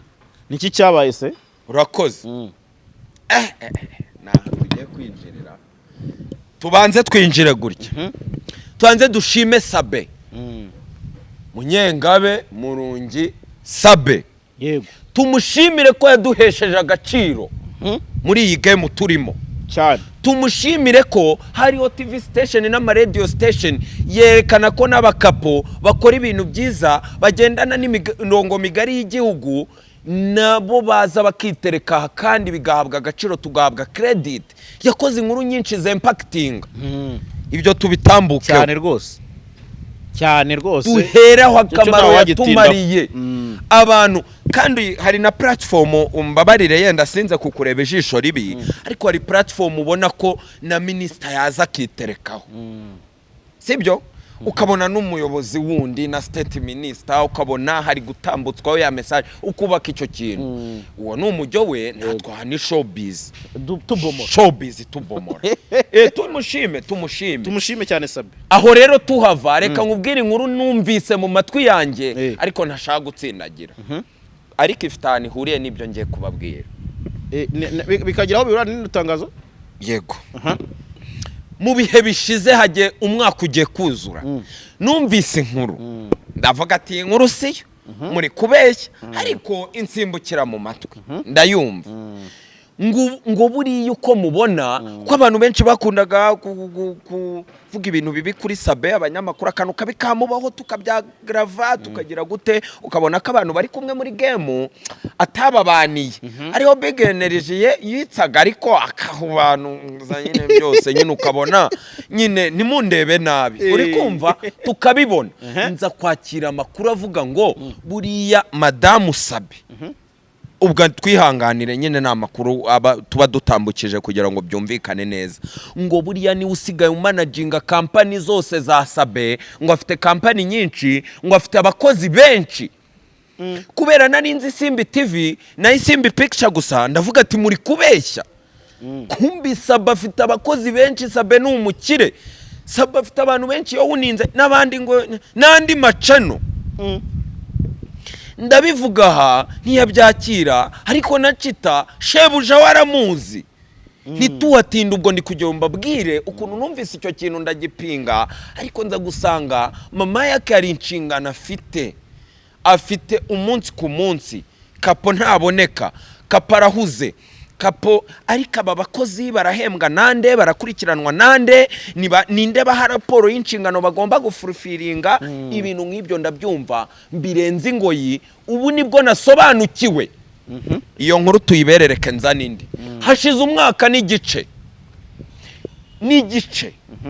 niki cyabaye se?
Urakoze. Ni aha tugiye kwinjirira. Tubanze twinjire gutya, tubanze dushime Sabe Munyengabe Murungi Sabe. Tumushimire ko yaduhesheje agaciro muri iyi game turimo. Tumushimire ko hariho TV station n'amaradiyo station yerekana ko n'abakapo bakora ibintu byiza, bagendana n'imirongo migari y'igihugu, nabo baza bakitereka aha kandi bigahabwa agaciro, tugahabwa credit. Yakoze inkuru nyinshi z'impactinga, ibyo tubitambukeho.
Cyane rwose, cyane rwose.
Duheraho
Icyo
akamaro
ntawagitindaho.
yatumariye abantu. Kandi hari na platform, umbabarire yenda sinze kukureba ijisho ribi, ariko hari platform ubona ko na minisita yaza akiterekaho, sibyo? Ukabona n'umuyobozi wundi na state minister, ukabona hari gutambutswaho ya message, ukubaka icyo kintu. Uwo ni umujyo we, natwaha ni showbiz.
Tubomora.
Showbiz tubomora. Tumushime, tumushime.
Tumushime cyane Sabe.
Aho rero tuhava, reka nkubwire inkuru numvise mu matwi yanjye, ariko ntashaka gutsindagira, ariko ifite ahantu ihuriye n'ibyo ngiye kubabwira.
Bikagira aho bihurira n'iryo tangazo?
Yego. Mu bihe bishize, hagiye umwaka ugiye kuzura, numvise inkuru, ndavuga ati: "Iyi nkuru siyo, muri kubeshya," ariko insimbukira mu matwi ndayumva. Ngo buriya uko mubona ko abantu benshi bakundaga kuvuga ibintu bibi kuri Sabe, abanyamakuru, akantu kabi kamubaho tukabyagrava, tukagira gute, ukabona ko abantu bari kumwe muri game atababaniye, ariho big energy ye yitsaga, ariko akahubanuza nyine byose nyine, ukabona nyine ntimundebe nabi, uri kumva, tukabibona. Nza kwakira amakuru avuga ngo buriya madamu Sabe, ubwo twihanganire nyine, ni amakuru aba tuba dutambukije kugira ngo byumvikane neza, ngo buriya niwe usigaye umanaginga company zose za Sabe, ngo afite company nyinshi, ngo afite abakozi benshi. Kubera nari nzi Isimbi TV na Isimbi Picture gusa, ndavuga ati: "Muri kubeshya." Kumbi Sabe afite abakozi benshi, Sabe ni umukire. Sabe afite abantu benshi yawuninze n'abandi ngo n'andi macano. Ndabivuga aha ntiyabyakira, ariko na Cita shebuja we aramuzi. Ntituhatinde. Ubwo ndi kugira ngo mbabwire ukuntu numvise icyo kintu ndagipinga, ariko nza gusanga mama yake hari inshingano afite umunsi ku munsi. Kapo ntaboneka, kapo arahuze, kapo. Ariko aba bakozi barahembwa nande? Barakurikiranwa nande? Ninde baha raporo y'inshingano bagomba gufulfillinga? Ibintu nk'ibyo ndabyumva mbirenze ingoyi. Ubu nibwo nasobanukiwe. Iyo nkuru tuyiberereke, nzana indi. Hashize umwaka n'igice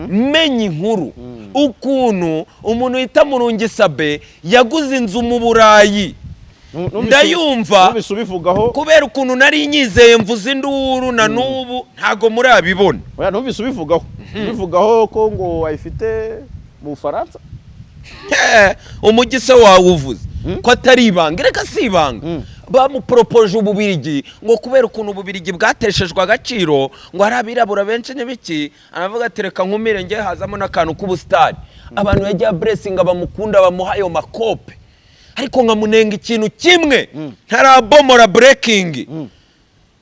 menya inkuru ukuntu umuntu wita Murungi Sabe yaguze inzu mu Burayi. Ndayumva.
Numvise ubivugaho.
Kubera ukuntu nari nyizeye, mvuze induru, na n'ubu ntago murabibona.
Oya, numvise ubivugaho ko ngo ayifite mu Bufaransa.
Umujyi se wawuvuze ko atari ibanga? Reka, si ibanga. Bamuporopoje Ububirigi, ngo kubera ukuntu Ububirigi bwateshejwe agaciro, ngo hari abirabura benshi n'ibiki. Aravuga ati: "Reka nkumire njye." Hazamo n'akantu k'ubusitani, abantu yagiye ablessinga, bamukunda, bamuha ayo makope. Ariko nkamunenga ikintu kimwe ntarabomora breaking.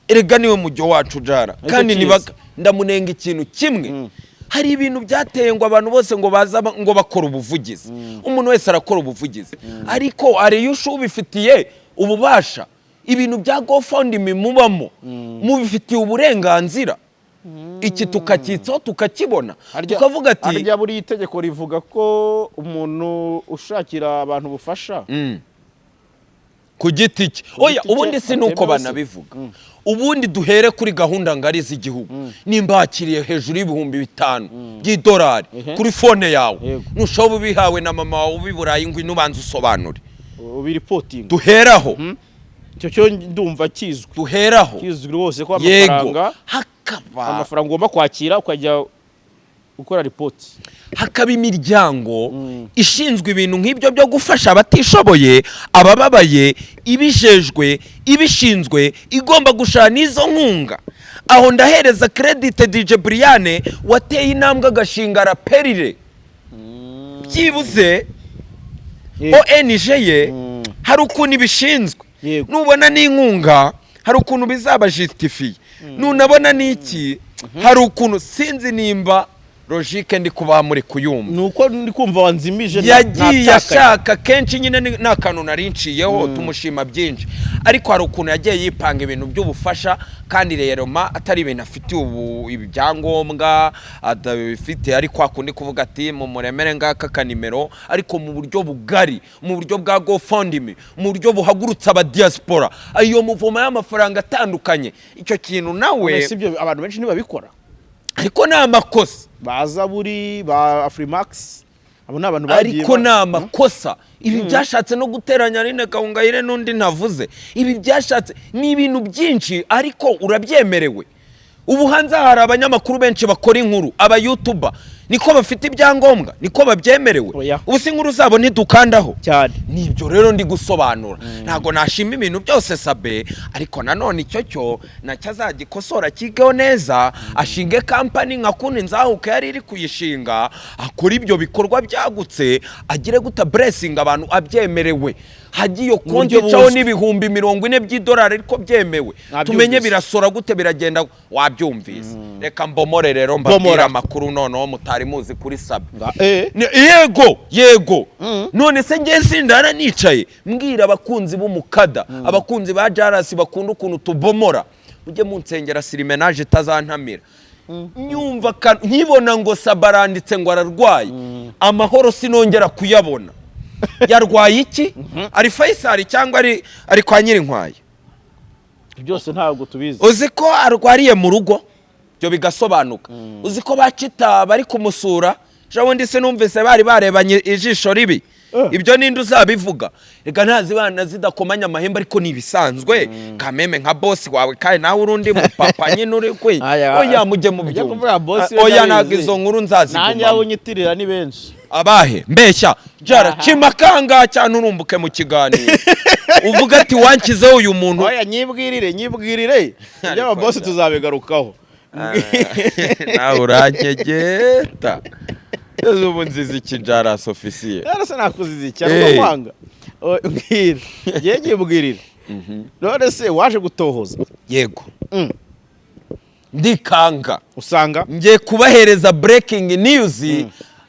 Erega niwe mujyo wacu jara kandi
cyiza.
Niba ndamunenga ikintu kimwe, hari ibintu byateye ngo abantu bose ngo baza ngo bakora ubuvugizi. Umuntu wese arakora ubuvugizi, ariko areyusha ubifitiye ububasha. Ibintu bya GoFundMe mubamo mubifitiye uburenganzira, iki tukacyitsaho tukakibona, tukavuga ati
Harya buriya itegeko rivuga ko umuntu ushakira abantu ubufasha
Ku giti cye, oya.
Giti cye
Ubundi si nuko
atemewe se?
banabivuga. Ubundi duhere kuri gahunda ngari z'igihugu. Nimba wakiriye hejuru y'5000 by'idolari kuri phone yawe, nushobora ubihawe na mama wawe ubi Burayi, ngwino ubanza usobanure.
Ubireportinga.
Duheraho.
Icyo cyo ndumva kizwi.
Duheraho.
Kizwi rwose ko amafaranga
Hakaba
amafaranga ugomba kwakira ukajya gukora ripoti.
Hakaba imiryango ishinzwe ibintu nk'ibyo byo gufasha abatishoboye, abababaye, ibijejwe, ibishinzwe, igomba gushaka n'izo nkunga. Aho ndahereza credit DJ Brian wateye intambwe agashinga Raperire. Byibuze ONG ye hari ukuntu ibishinzwe. Nubona n'inkunga hari ukuntu bizaba justifié, nunabona n'iki hari ukuntu. Sinzi nimba logique ndi kuba muri kuyumva.
Ni uko ndi kumva wanzimije
Yagiye
natakaye.
ashaka kenshi nyine ni akantu nari nciyeho. Tumushima byinshi, ariko hari ukuntu yagiye yipanga ibintu by'ubufasha, kandi rero ma atari ibintu afitiye ubu ibyangombwa adabifite, ari kwa kundi kuvuga ati: "Mumuremere ngaka kanimero." Ariko mu buryo bugari, mu buryo bwa GoFundMe, mu buryo buhagurutsa abadiaspora, ayo muvoma y'amafaranga atandukanye, icyo kintu nawe
Si ibyo abantu benshi ntibabikora?
Ariko ni amakosa.
Ba Zaburi, ba Afrimax, abo ni abantu bagiye
Ariko ni amakosa. Ibi byashatse no guteranya Aline Gahongayire n'undi ntavuze. Ibi byashatse ni ibintu byinshi, ariko urabyemerewe. Ubu hanze hari abanyamakuru benshi bakora inkuru, aba YouTuber, niko bafite ibyangombwa, niko babyemerewe?
Oya.
Ubu si inkuru zabo ntidukandaho?
Cyane.
Nibyo rero ndi gusobanura. Ntabwo nashima ibintu byose Sabe, ariko nanone icyo cyo nacyo azagikosora, akigeho neza, ashinge company nka kundi nzahuka yari iri kuyishinga, akora ibyo bikorwa byagutse, agire guta blessing abantu abyemerewe, hagiye iyo konti
Buryo
icaho
buzwi.
n'40,000 by'idolari, ariko byemewe.
Nabyumvise.
Tumenye birasora gute, biragenda. Wabyumvise? Reka mbomore rero, mbabwire
Bomora.
amakuru noneho mutari muzi kuri Sabe.
Nga
Yego, none se njye sindara nicaye mbwira abakunzi b'umukada, abakunzi ba Jarasi, bakunda ukuntu tubomora, mujye munsengera sirimenaje itazantamira. Nyumva nkibona ngo Saba aranditse ngo ararwaye, amahoro sinongera kuyabona. Yarwaye iki? Ari Faisal cyangwa ari kwa Nyirinkwaya?
Byose ntabwo tubizi.
Uzi ko arwariye mu rugo, ibyo bigasobanuka. Uzi ko bacita bari kumusura ejo bundi se? Numvise bari barebanye ijisho ribi. Ibyo ninde uzabivuga? Reka ntazibana zidakomanya amahembe, ariko ni ibisanzwe kameme nka bosi wawe, kandi nawe uri undi mupapa nyine uri kwe.
Aya,
Oya, mujye
ujya
mubyumva.
kuvuga bosi we.
Oya,
ndabizi.
ntabwo izo nkuru
Nanjye abo
nzazigumamo.
unyitirira ni benshi.
Abahe mbeshya jara cima kanga cyane, urumbuke mu kiganiro uvuga ati: "Wanshyizeho uyu muntu."
Oya, nyibwirire, nyibwirire iby'ababosi, tuzabigarukaho.
Nawe urankegeta. Ese ubu nziza iki, Jaras Officiel?
Rero nakuziza iki cyangwa kwanga? Oh, mbwira, ngiye nyibwirira. None se waje gutohoza?
Yego. Ndikanga.
Usanga
Ngiye kubahereza breaking news,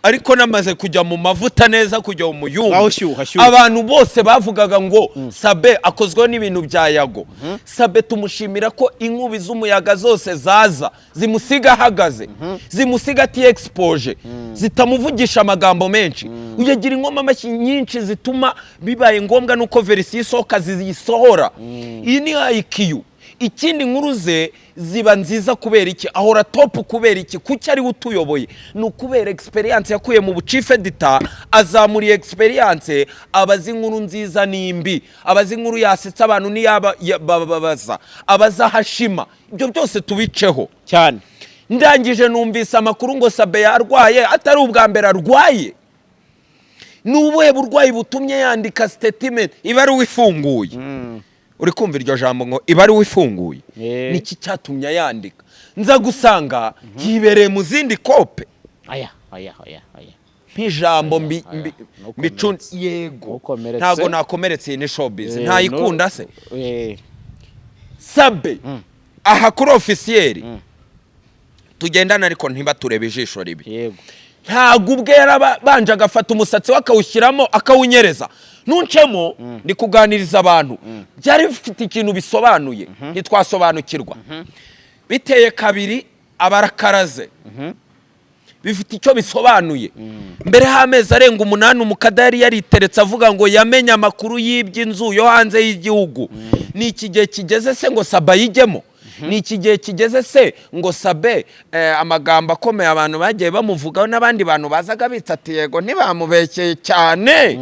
ariko namaze kujya mu mavuta neza, kujya mu muyumbu.
Ngaho shyuha, shyuha.
Abantu bose bavugaga ngo Sabe akozweho n'ibintu bya Yago. Sabe tumushimira ko inkubi z'umuyaga zose zaza zimusiga ahagaze, zimusiga ati exposé, zitamuvugisha amagambo menshi. Uyagira ingoma amashyi nyinshi zituma bibaye ngombwa nuko version isohoka ziyisohora. Iyi ni IQ. Ikindi, inkuru ze ziba nziza. Kubera iki ahora top? Kubera iki? Kuki ariwe utuyoboye? Ni ukubera experience yakuye mu buchief editor, azamuriye experience, abazi inkuru nziza n'imbi, abazi inkuru yasetsa abantu n'iyaba bababaza, abazi ahashima. Ibyo byose tubiceho.
Cyane.
Ndangije numvise amakuru ngo Sabe yarwaye, atari ubwa mbere arwaye. Ni ubuhe burwayi butumye yandika statement ibaruwa ifunguye? Uri kumva iryo jambo ngo ibaruwa ifunguye? Niki cyatumye ayandika? Nza gusanga yibereye mu zindi kope.
Aya, aya, aya, aya!
Nk'ijambo mbi
Aya,
mbi
ntukomeretse.
mbicu yego.
Ntukomeretse.
Ntabwo nakomeretse, iyi ni showbiz. Ntayikunda se? Sabe aha kuri Officiel tugendana, ariko ntibaturebe ijisho ribi. Ntabwo ubwe yarabanje agafata umusatsi we akawushyiramo, akawunyereza, ntuncemo, ndi kuganiriza abantu. Byari bifite ikintu bisobanuye ntitwasobanukirwa. Biteye kabiri abarakaraze, bifite icyo bisobanuye. Mbere y'amezi arenga 8, umukada yari yariteretse avuga ngo yamenye amakuru y'iby'inzu yo hanze y'igihugu. Ni iki gihe kigeze se ngo Sabe ayijyemo? Ni iki gihe kigeze se ngo Sabe amagambo akomeye abantu bagiye bamuvugaho n'abandi bantu bazaga bitsa ati yego, ntibamubekeye cyane,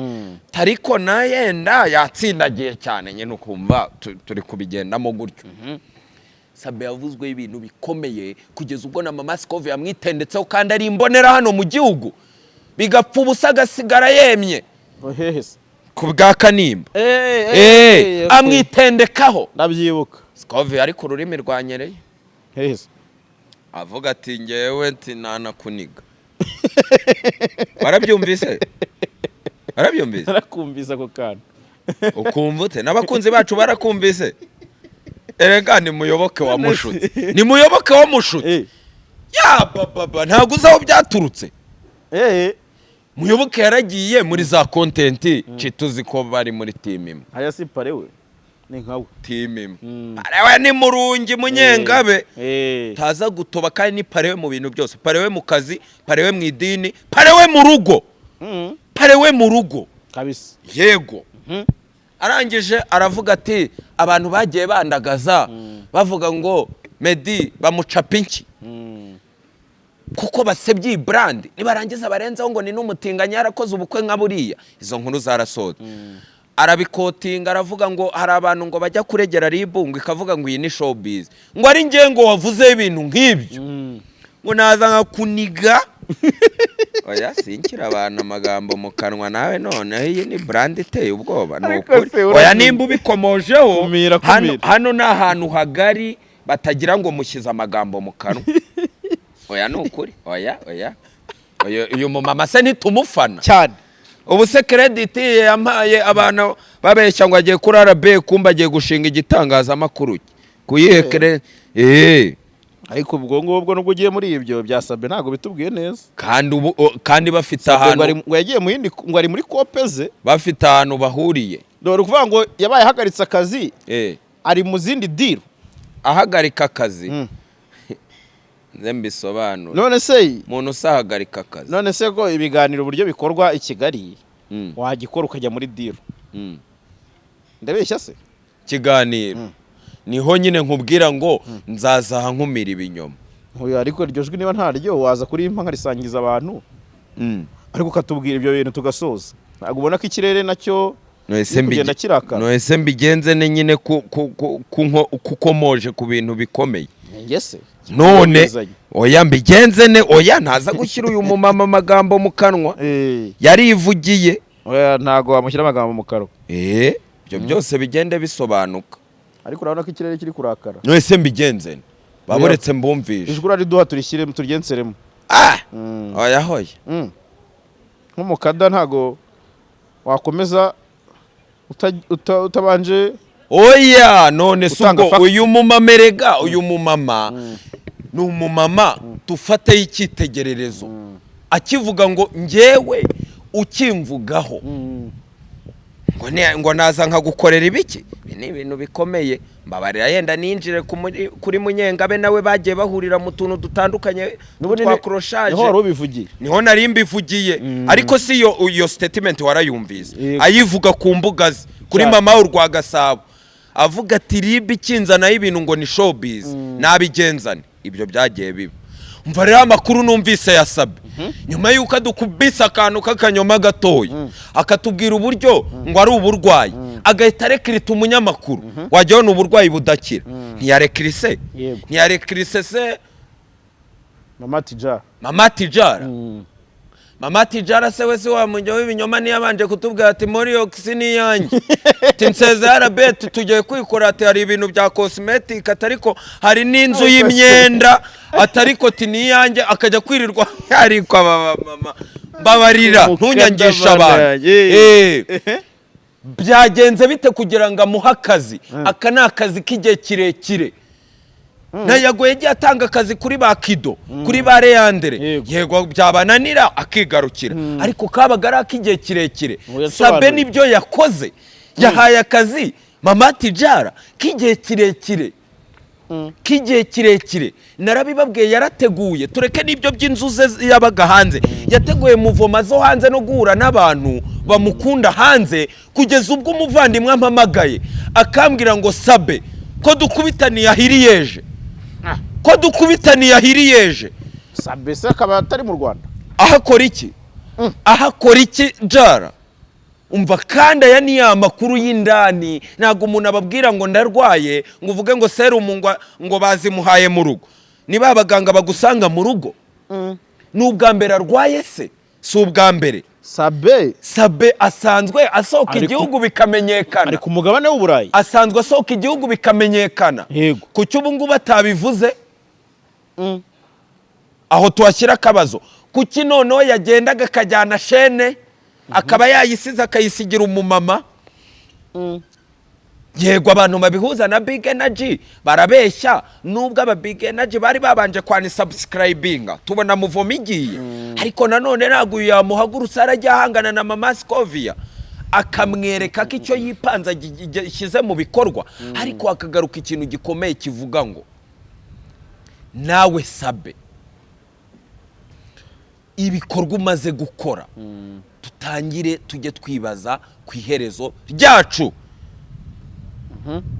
ariko na yenda yatsindagiye cyane nyine, ukumva turi kubigendamo gutyo. Sabe yavuzweho ibintu bikomeye kugeza ubwo na mama Scove yamwitendetseho, kandi ari imbonera hano mu gihugu, bigapfa ubusa, agasigara yemye.
Hehe se?
Ku bwa Kanimba. Amwitendekaho.
Ndabyibuka.
Scove ariko ururimi rwanyereye.
Hehe se?
Avuga ati ngewe nti ntanakuniga. Warabyumvise? Warabyumvise?
Narakumvise ako kantu.
Ukumva ute? N'abakunzi bacu barakumvise. Erega ni muyoboke wa mushutsi, ni muyoboke wa mushutsi. Ya bababa, ntabwo uzi aho byaturutse. Muyoboke yaragiye muri za content, tuzi ko bari muri team imwe.
Haya, si pare we, ni nkawe.
Team imwe. Parewe ni murungi munyengabe. Taza gutoba, kandi ni parewe mu bintu byose, parewe mu kazi, parewe mu idini, parewe mu rugo. Parewe mu rugo.
Kabisa.
Yego. Arangije aravuga ati abantu bagiye bandagaza bavuga ngo Meddy bamucapa inki kuko basebye iyi brand, nibarangiza barenzeho ngo ni n'umutinganyi, yarakoze ubukwe nka buriya. Izo nkuru zarasohotse, arabikotinga, aravuga ngo hari abantu ngo bajya kuregera RIB, ngo ikavuga ngo iyi ni showbiz, ngo ari ngewe ngo wavuzeho ibintu nk'ibyo, ngo naza nkakuniga. Oya, sinkira abantu amagambo mu kanwa nawe. Noneho iyi ni brand iteye ubwoba, ni
Ariko
ukuri.
se
Oya, nimba ubikomojeho,
Kumira,
hano
kumira.
hano ni ahantu hagari batagira ngo mushyize amagambo mu kanwa. Oya, ni ukuri, oya, oya. Uyu mumama se ntitumufana?
Cyane.
Ubu se credit yampaye abantu babeshya ngo agiye kuri RB, kumba agiye gushinga igitangazamakuru kuyihe credit?
Ariko ubwo ngubwo nubwo ugiye muri ibyo bya Sabe, ntabwo bitubwiye neza.
Kandi ubu kandi bafite
Sabe ngo
ahantu
ngo yagiye mu yindi, ngo ari muri kope ze.
Bafite ahantu bahuriye.
Dore ukuvuga ngo yabaye ahagaritse akazi, ari mu zindi deal.
Ahagarika akazi? Nze mbisobanure.
None se
Umuntu usahagarika akazi?
None se ko ibiganiro uburyo bikorwa i Kigali, wagikora ukajya muri deal? Ndabeshya se?
Kiganiro niho nyine nkubwira ngo nzaza aha nkumira ibinyoma.
Oya, ariko iryo jwi niba ntaryo waza kuri impa nkarisangiza abantu, ariko ukatubwira ibyo bintu tugasoza. Ntabwo ubona ko ikirere nacyo
None se
kiri kugenda kirakara?
None se mbigenze ne nyine kukomoje ku bintu bikomeye?
Njye se
None
Bizanye.
oya, mbigenze ne? Oya, ntaza gushyira uyu mumama amagambo mu kanwa. Yarivugiye.
Oya, ntabwo wamushyira amagambo mu kanwa.
Ibyo byose bigende bisobanuka.
Ariko urabona ko ikirere kiri kurakara.
None se mbigenze ne? Baburetse mbumvishe.
Ijwi urariduha, turishyiremo, turyenseremo.
Ah, oya, hoya.
Nk'umukada ntago wakomeza utabanje
Oya, none se
gutanga
ubwo
fact.
Uyu mumama erega, uyu mumama ni umumama dufateho icyitegererezo. Akivuga ngo njyewe ukimvugaho ngo ngo naza nkagukorera ibiki. Ibi ni ibintu bikomeye. Mbabarira, yenda ninjire kuri Munyengabe, nawe bagiye bahurira mu tuntu dutandukanye
N'ubundi
twa koroshaje.
Niho wari ubivugiye.
Niho nari mbivugiye, ariko si iyo iyo statement warayumvise?
Yego.
Ayivuga ku mbuga ze kuri
Cyane.
Mama Urwa Gasabo, avuga ati RIB ikinzanaho ibintu ngo ni showbiz, nabigenzane. Ibyo byagiye biba. Umva rero amakuru numvise yasabye nyuma y'uko adukubise akantu k'akanyoma gatoya, akatubwira uburyo ngo ari uburwayi, agahita arekirita umunyamakuru, wajyaho ni uburwayi budakira. Ntiyarekirise?
Yego.
Ntiyarekirise se?
Mama Tijara.
Mama Tijara, Mama Tijara se we si wa mujyo w'ibinyoma? Ntiyabanje kutubwira ati Moriox ni iyanjye, ati nseze arabet, tugiye kwikora, ati hari ibintu bya cosmetic, ati ariko hari n'inzu y'imyenda, ati ariko ati ni iyanjye, akajya kwirirwa. Ariko aba mama, mbabarira, ntunyangisha abantu. Byagenze bite kugira ngo amuhe akazi? Aka ni akazi k'igihe kirekire. Na Yago yagiye atanga akazi kuri ba Kido, kuri ba Leandre. Yego, byabananira akigarukira, ariko kabaga ari ak'igihe kirekire.
Ngo yasobanuye.
Sabe nibyo yakoze, yahaye akazi Mama Tijara k'igihe kirekire, k'igihe kirekire. Narabibabwiye, yarateguye. Tureke n'ibyo by'inzu ze yabaga hanze, yateguye muvoma zo hanze no guhura n'abantu bamukunda hanze, kugeza ubwo umuvandimwe ampamagaye akambwira ngo Sabe ko dukubitaniye ahiriyeje, ko dukubitaniye ahiriyeje.
Sabe se akaba atari mu Rwanda?
Ahakora iki? Ahakora iki? Jara, umva kandi, aya ni ya makuru y'indani. Ntabwo umuntu ababwira ngo ndarwaye ngo uvuge ngo serumu ngo bazimuhaye mu rugo. Niba abaganga bagusanga mu rugo, ni ubwa mbere arwaye se? Si ubwa mbere.
Sabe?
Sabe asanzwe asohoka igihugu bikamenyekana.
Ari ku mugabane w'Uburayi.
Asanzwe asohoka igihugu bikamenyekana. Kuki ubu ngubu atabivuze? Aho tuhashyira akabazo. Kuki noneho yagendaga akajyana shene, akaba yayisize, akayisigira umumama? Yego, abantu babihuza na Big Energy barabeshya, nubwo aba Big Energy bari babanje kwani subscribinga tubona muvomo igiye, ariko nanone ntabwo uyu yamuhagurutsa, arajya ahangana na Mama Scovia, akamwereka ko icyo yipanze agishyize mu bikorwa. Ariko hakagaruka ikintu gikomeye kivuga ngo nawe Sabe, ibikorwa umaze gukora, tutangire tujye twibaza ku iherezo ryacu.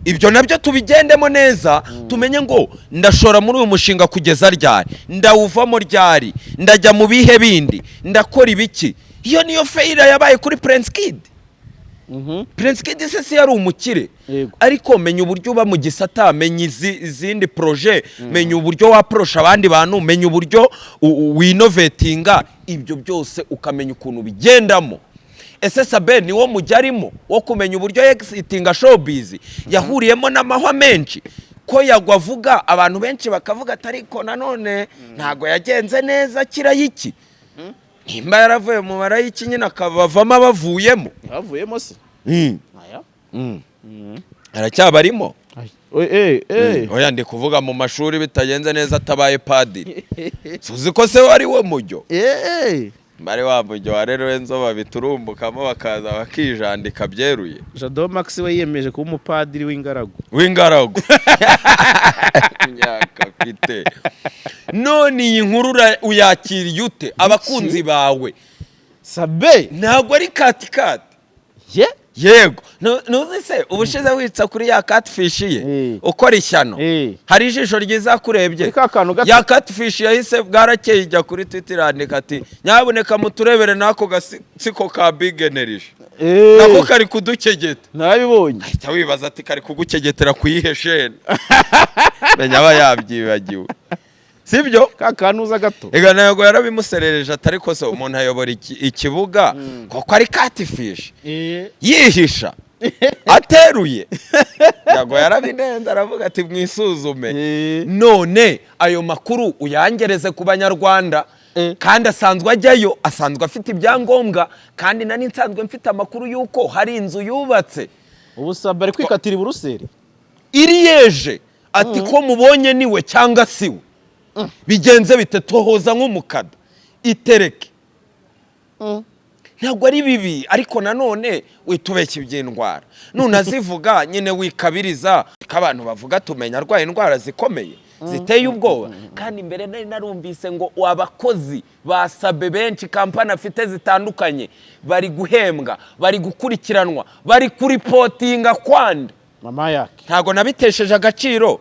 Ibyo nabyo tubigendemo neza, tumenye ngo ndashora muri uyu mushinga kugeza ryari, ndawuvamo ryari, ndajya mu bihe bindi, ndakora ibiki. Iyo niyo failure yabaye kuri Prince Kid. Prince Kid se si yari umukire?
Yego.
Ariko menya uburyo uba mu gisata, menya izindi projet, menya uburyo waporosha abandi bantu, menya uburyo winovetinga, ibyo byose ukamenya ukuntu bigendamo. Ese Sabe niwo mujya arimo wo kumenya uburyo exitinga showbiz yahuriyemo n'amahwa menshi? Ko Yagwa avuga, abantu benshi bakavuga ati ariko nanone ntago yagenze neza kirayiki, nimba yaravuye mu marayiki nyine akabavamo abavuyemo.
Bavuyemo se? Aya.
Aracyabarimo.
Eh.
Oya, ndi kuvuga mu mashuri bitagenze neza, atabaye padiri. Suzi ko se wari we mujyo?
Eh.
Bari wa mujyo wa rero enzo babiturumbukamo, bakaza bakijandika byeruye.
Jado Max we yiyemeje kuba umupadiri w'ingaragu.
W'ingaragu, imyaka afite none. Iyi nkuru uyakiriye ute, abakunzi bawe?
Sabe?
Ntabwo ari katikati.
Ye.
Yego. Ntuzi se ubushize witsa kuri ya catfish ye?
Eh.
Ukora ishyano.
Eh.
Hari ijisho ryiza kurebye.
Kuri ka kantu gato.
Ya catfish yahise bwarakeye ijya kuri Twitter, irandika ati nyabuneka muturebere n'ako gatsiko ka Big Energy,
Eh.
nako kari kudukegeta.
Narabibonye.
Ahita wibaza ati kari kugukegetera ku yihe shene? Menya aba yabyibagiwe, sibyo?
Ka kantu uza gato.
Ega ntabwo yarabimuserereje, atari ko se umuntu ayobora ikibuga koko ari catfish
Eh.
yihisha. Ateruye Yago yarabinenze, aravuga ati: "Mwisuzume." None ayo makuru uyangereze ku Banyarwanda. Kandi asanzwe ajyayo, asanzwe afite ibyangombwa, kandi nari nsanzwe mfite amakuru y'uko hari inzu yubatse.
Ubu Sabe ari kwikatira i Buruseli.
Iri yeje ati ko mubonye niwe cyangwa si we, bigenze bite? Tohoza nk'umukada, itereke. Ntabwo ari bibi, ariko nanone witubeshya iby'indwara nunazivuga nyine wikabiriza, ko abantu bavuga tumenya arwaye indwara zikomeye ziteye ubwoba. Kandi mbere nari narumvise ngo abakozi ba Sabe benshi, kampani afite zitandukanye, bari guhembwa, bari gukurikiranwa, bari kureportinga kwande.
Mama yake.
Ntabwo nabitesheje agaciro.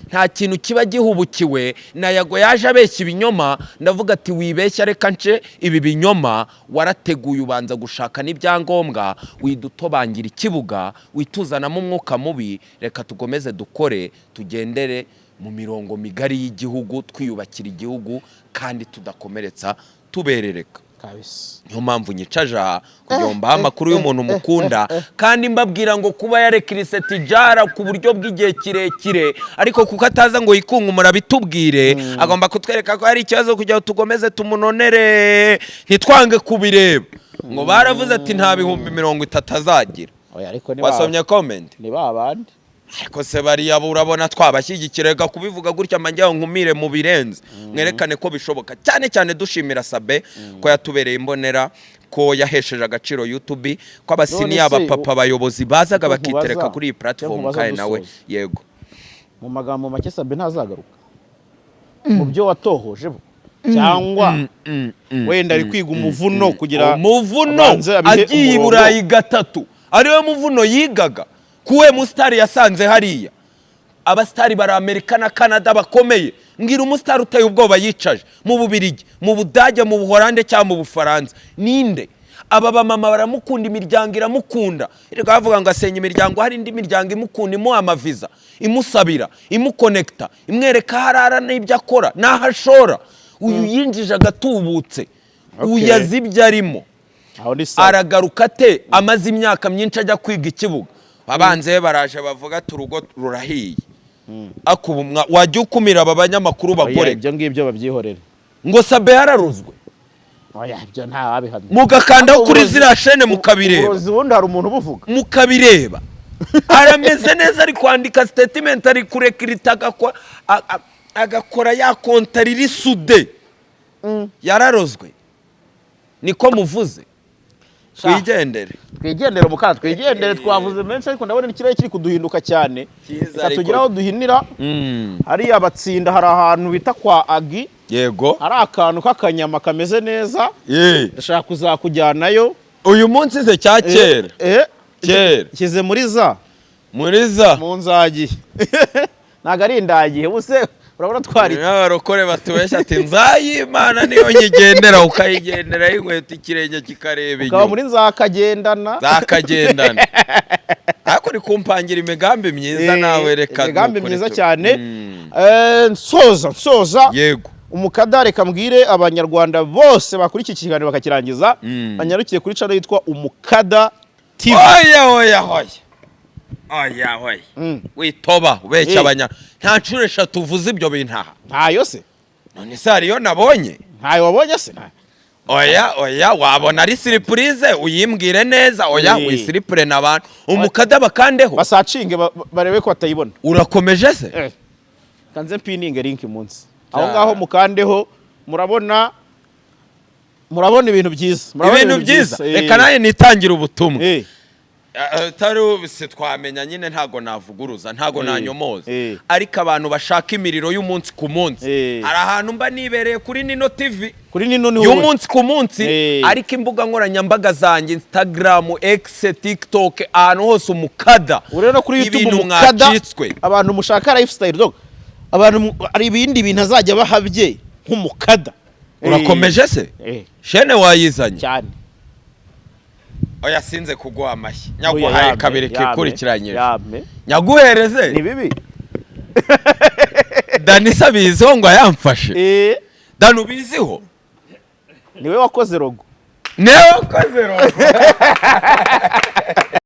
Nta kintu kiba gihubukiwe. Na Yago yaje abeshya ibinyoma, ndavuga ati: "Wibeshya, reka nce ibi binyoma." Warateguye, ubanza gushaka n'ibyangombwa, widutobangira ikibuga, wituzanamo umwuka mubi. Reka tugomeze dukore, tugendere mu mirongo migari y'igihugu, twiyubakira igihugu kandi tudakomeretsa, tuberereka.
Kabisa.
Niyo mpamvu nyicaje aha kugira ngo mbahe amakuru y'umuntu mukunda, kandi mbabwira ngo kuba yarekirise Tijara ku buryo bw'igihe kirekire, ariko kuko ataza ngo yikunkumura bitubwire, agomba kutwereka ko hari ikibazo kugira ngo tugomeze tumunonere, ntitwange kubireba. Ngo baravuze ati nta 30,000 azagira.
Oya, ariko ni ba
Wasomye comment?
Ni ba bandi.
Ariko se bariya bo urabona twabashyigikira? Reka kubivuga gutya, mbangira ngo nkumire mu birenze, mwerekane ko bishoboka. Cyane cyane dushimira Sabe ko yatubereye imbonera, ko yahesheje agaciro YouTube, ko abasiniya,
None se,
abapapa, abayobozi bazaga
icyo
bakitereka
nkubaza-
kuri iyi
icyo
platform.
nkubaza
Kandi nawe
dusoza.
Yego.
Mu magambo make, Sabe ntazagaruka mu byo watohoje bo, cyangwa wenda ari kwiga umuvuno kugira
Umuvuno
abanze abihe
agiye i
umurongo.
Burayi gatatu, ariwe muvuno yigaga kuwe musitari yasanze hariya. Abasitari bari Amerika na Canada bakomeye. Mbwira umusitari uteye ubwoba yicaje mu Bubirigi, mu Budage, mu Buholande cyangwa mu Bufaransa, ninde? Aba bamama baramukunda, imiryango iramukunda. Reka bavuga ngo asenya imiryango, hari indi miryango imukunda, imuha amaviza, imusabira, imuconnecta, imwereka aho arara n'ibyo akora n'aho ashora. Uyu yinjije agatubutse, uyu azi ibyo arimo.
Aho ni sawa.
Aragaruka ate amaze imyaka myinshi ajya kwiga ikibuga? Abanzi be baraje bavuga ati urugo rurahiye. Akuba wajya ukumira aba banyamakuru
Oya,
bagore
ibyo ngibyo babyihorere.
Ngo Sabe yararuzwe.
Oya, ibyo nta wabihamya.
Mugakandaho kuri
Uburozi-
ziriya shene mukabireba.
Uburozi ubundi hari umuntu ubuvuga?
Mukabireba, arameze neza, ari kwandika statement, ari kurecruita, agakora ya contrat iri sude. Yararozwe niko muvuze. Twigendere.
Twigendere mukara, twigendere. Twavuze menshi, ariko ndabona ikirere kiri kuduhinduka cyane.
Cyiza.
Reka
Ariko-
tugire aho duhinira. Hariya batsinda, hari ahantu bita kwa Agi.
Yego.
Hari akantu k'akanyama kameze neza. Ndashaka kuzakujyanayo.
Uyu munsi se cya kera?
Eh,
Kera.
Shyize muri za
Muri za
mu nzagihe, ntabwo ari indagihe. Ubuse urabona twari
N'abarokore batubeshya ati nzayimana niyo nyigendera, ukayigenderaho inkweto ikirenge kikareba
Ukaba
inyuma.
muri nzakagendana.
Zakagendana, ariko uri kumpangira imigambi myiza. Nawe reka
Imigambi
nukuri
myiza cyane. Nsoza.
Yego.
Umukada, reka mbwire Abanyarwanda bose bakurikiye iki kiganiro bakakirangiza, banyarukiye kuri channel yitwa Umukada TV.
Oya, oya, oya, oya, oya! Witoba ubeshya. Abanya nta nshuro eshatu uvuze ibyo bintu aha.
Ntayo se?
None se hariyo nabonye?
Ntayo wabonye se? Ntayo.
Oya, oya, wabona ari surprise, uyimbwire neza. Oya. Wisiripure n'abantu, Umukada bakandeho.
Basearchinge barebe ko batayibona.
Urakomeje se?
Kanze mpininge link munsi aho ngaho, mukandeho, murabona ibintu byiza. Murabona
Ibintu byiza. Reka nawe nitangire ubutumwa. Atari se twamenya nyine, ntago navuguruza, ntago nanyomoza. Ariko abantu bashaka imiriro y'umunsi ku munsi, hari ahantu mba nibereye kuri Nino TV.
Kuri Nino ni wowe.
Y'umunsi ku munsi. Ariko imbuga nkoranyambaga zanjye, Instagram, X, TikTok, ahantu hose Umukada.
Ubu rero no kuri YouTube
Ibintu
Umukada.
mwacitswe.
Abantu mushaka lifestyle dog, abantu hari ibindi bintu azajya bahabye nk'umukada.
Urakomeje se?
Eh.
Shene wayizanye?
Cyane.
Oya, sinze kuguha amashyi.
Oya,
Nyaguhaye
yame,
kabiri
yame,
kikurikiranyije.
yame.
Nyaguhereze.
Ni bibi.
Danisa abiziho ngo ayamfashe. Dani, ubiziho?
Niwe wakoze logo.
Niwe wakoze logo.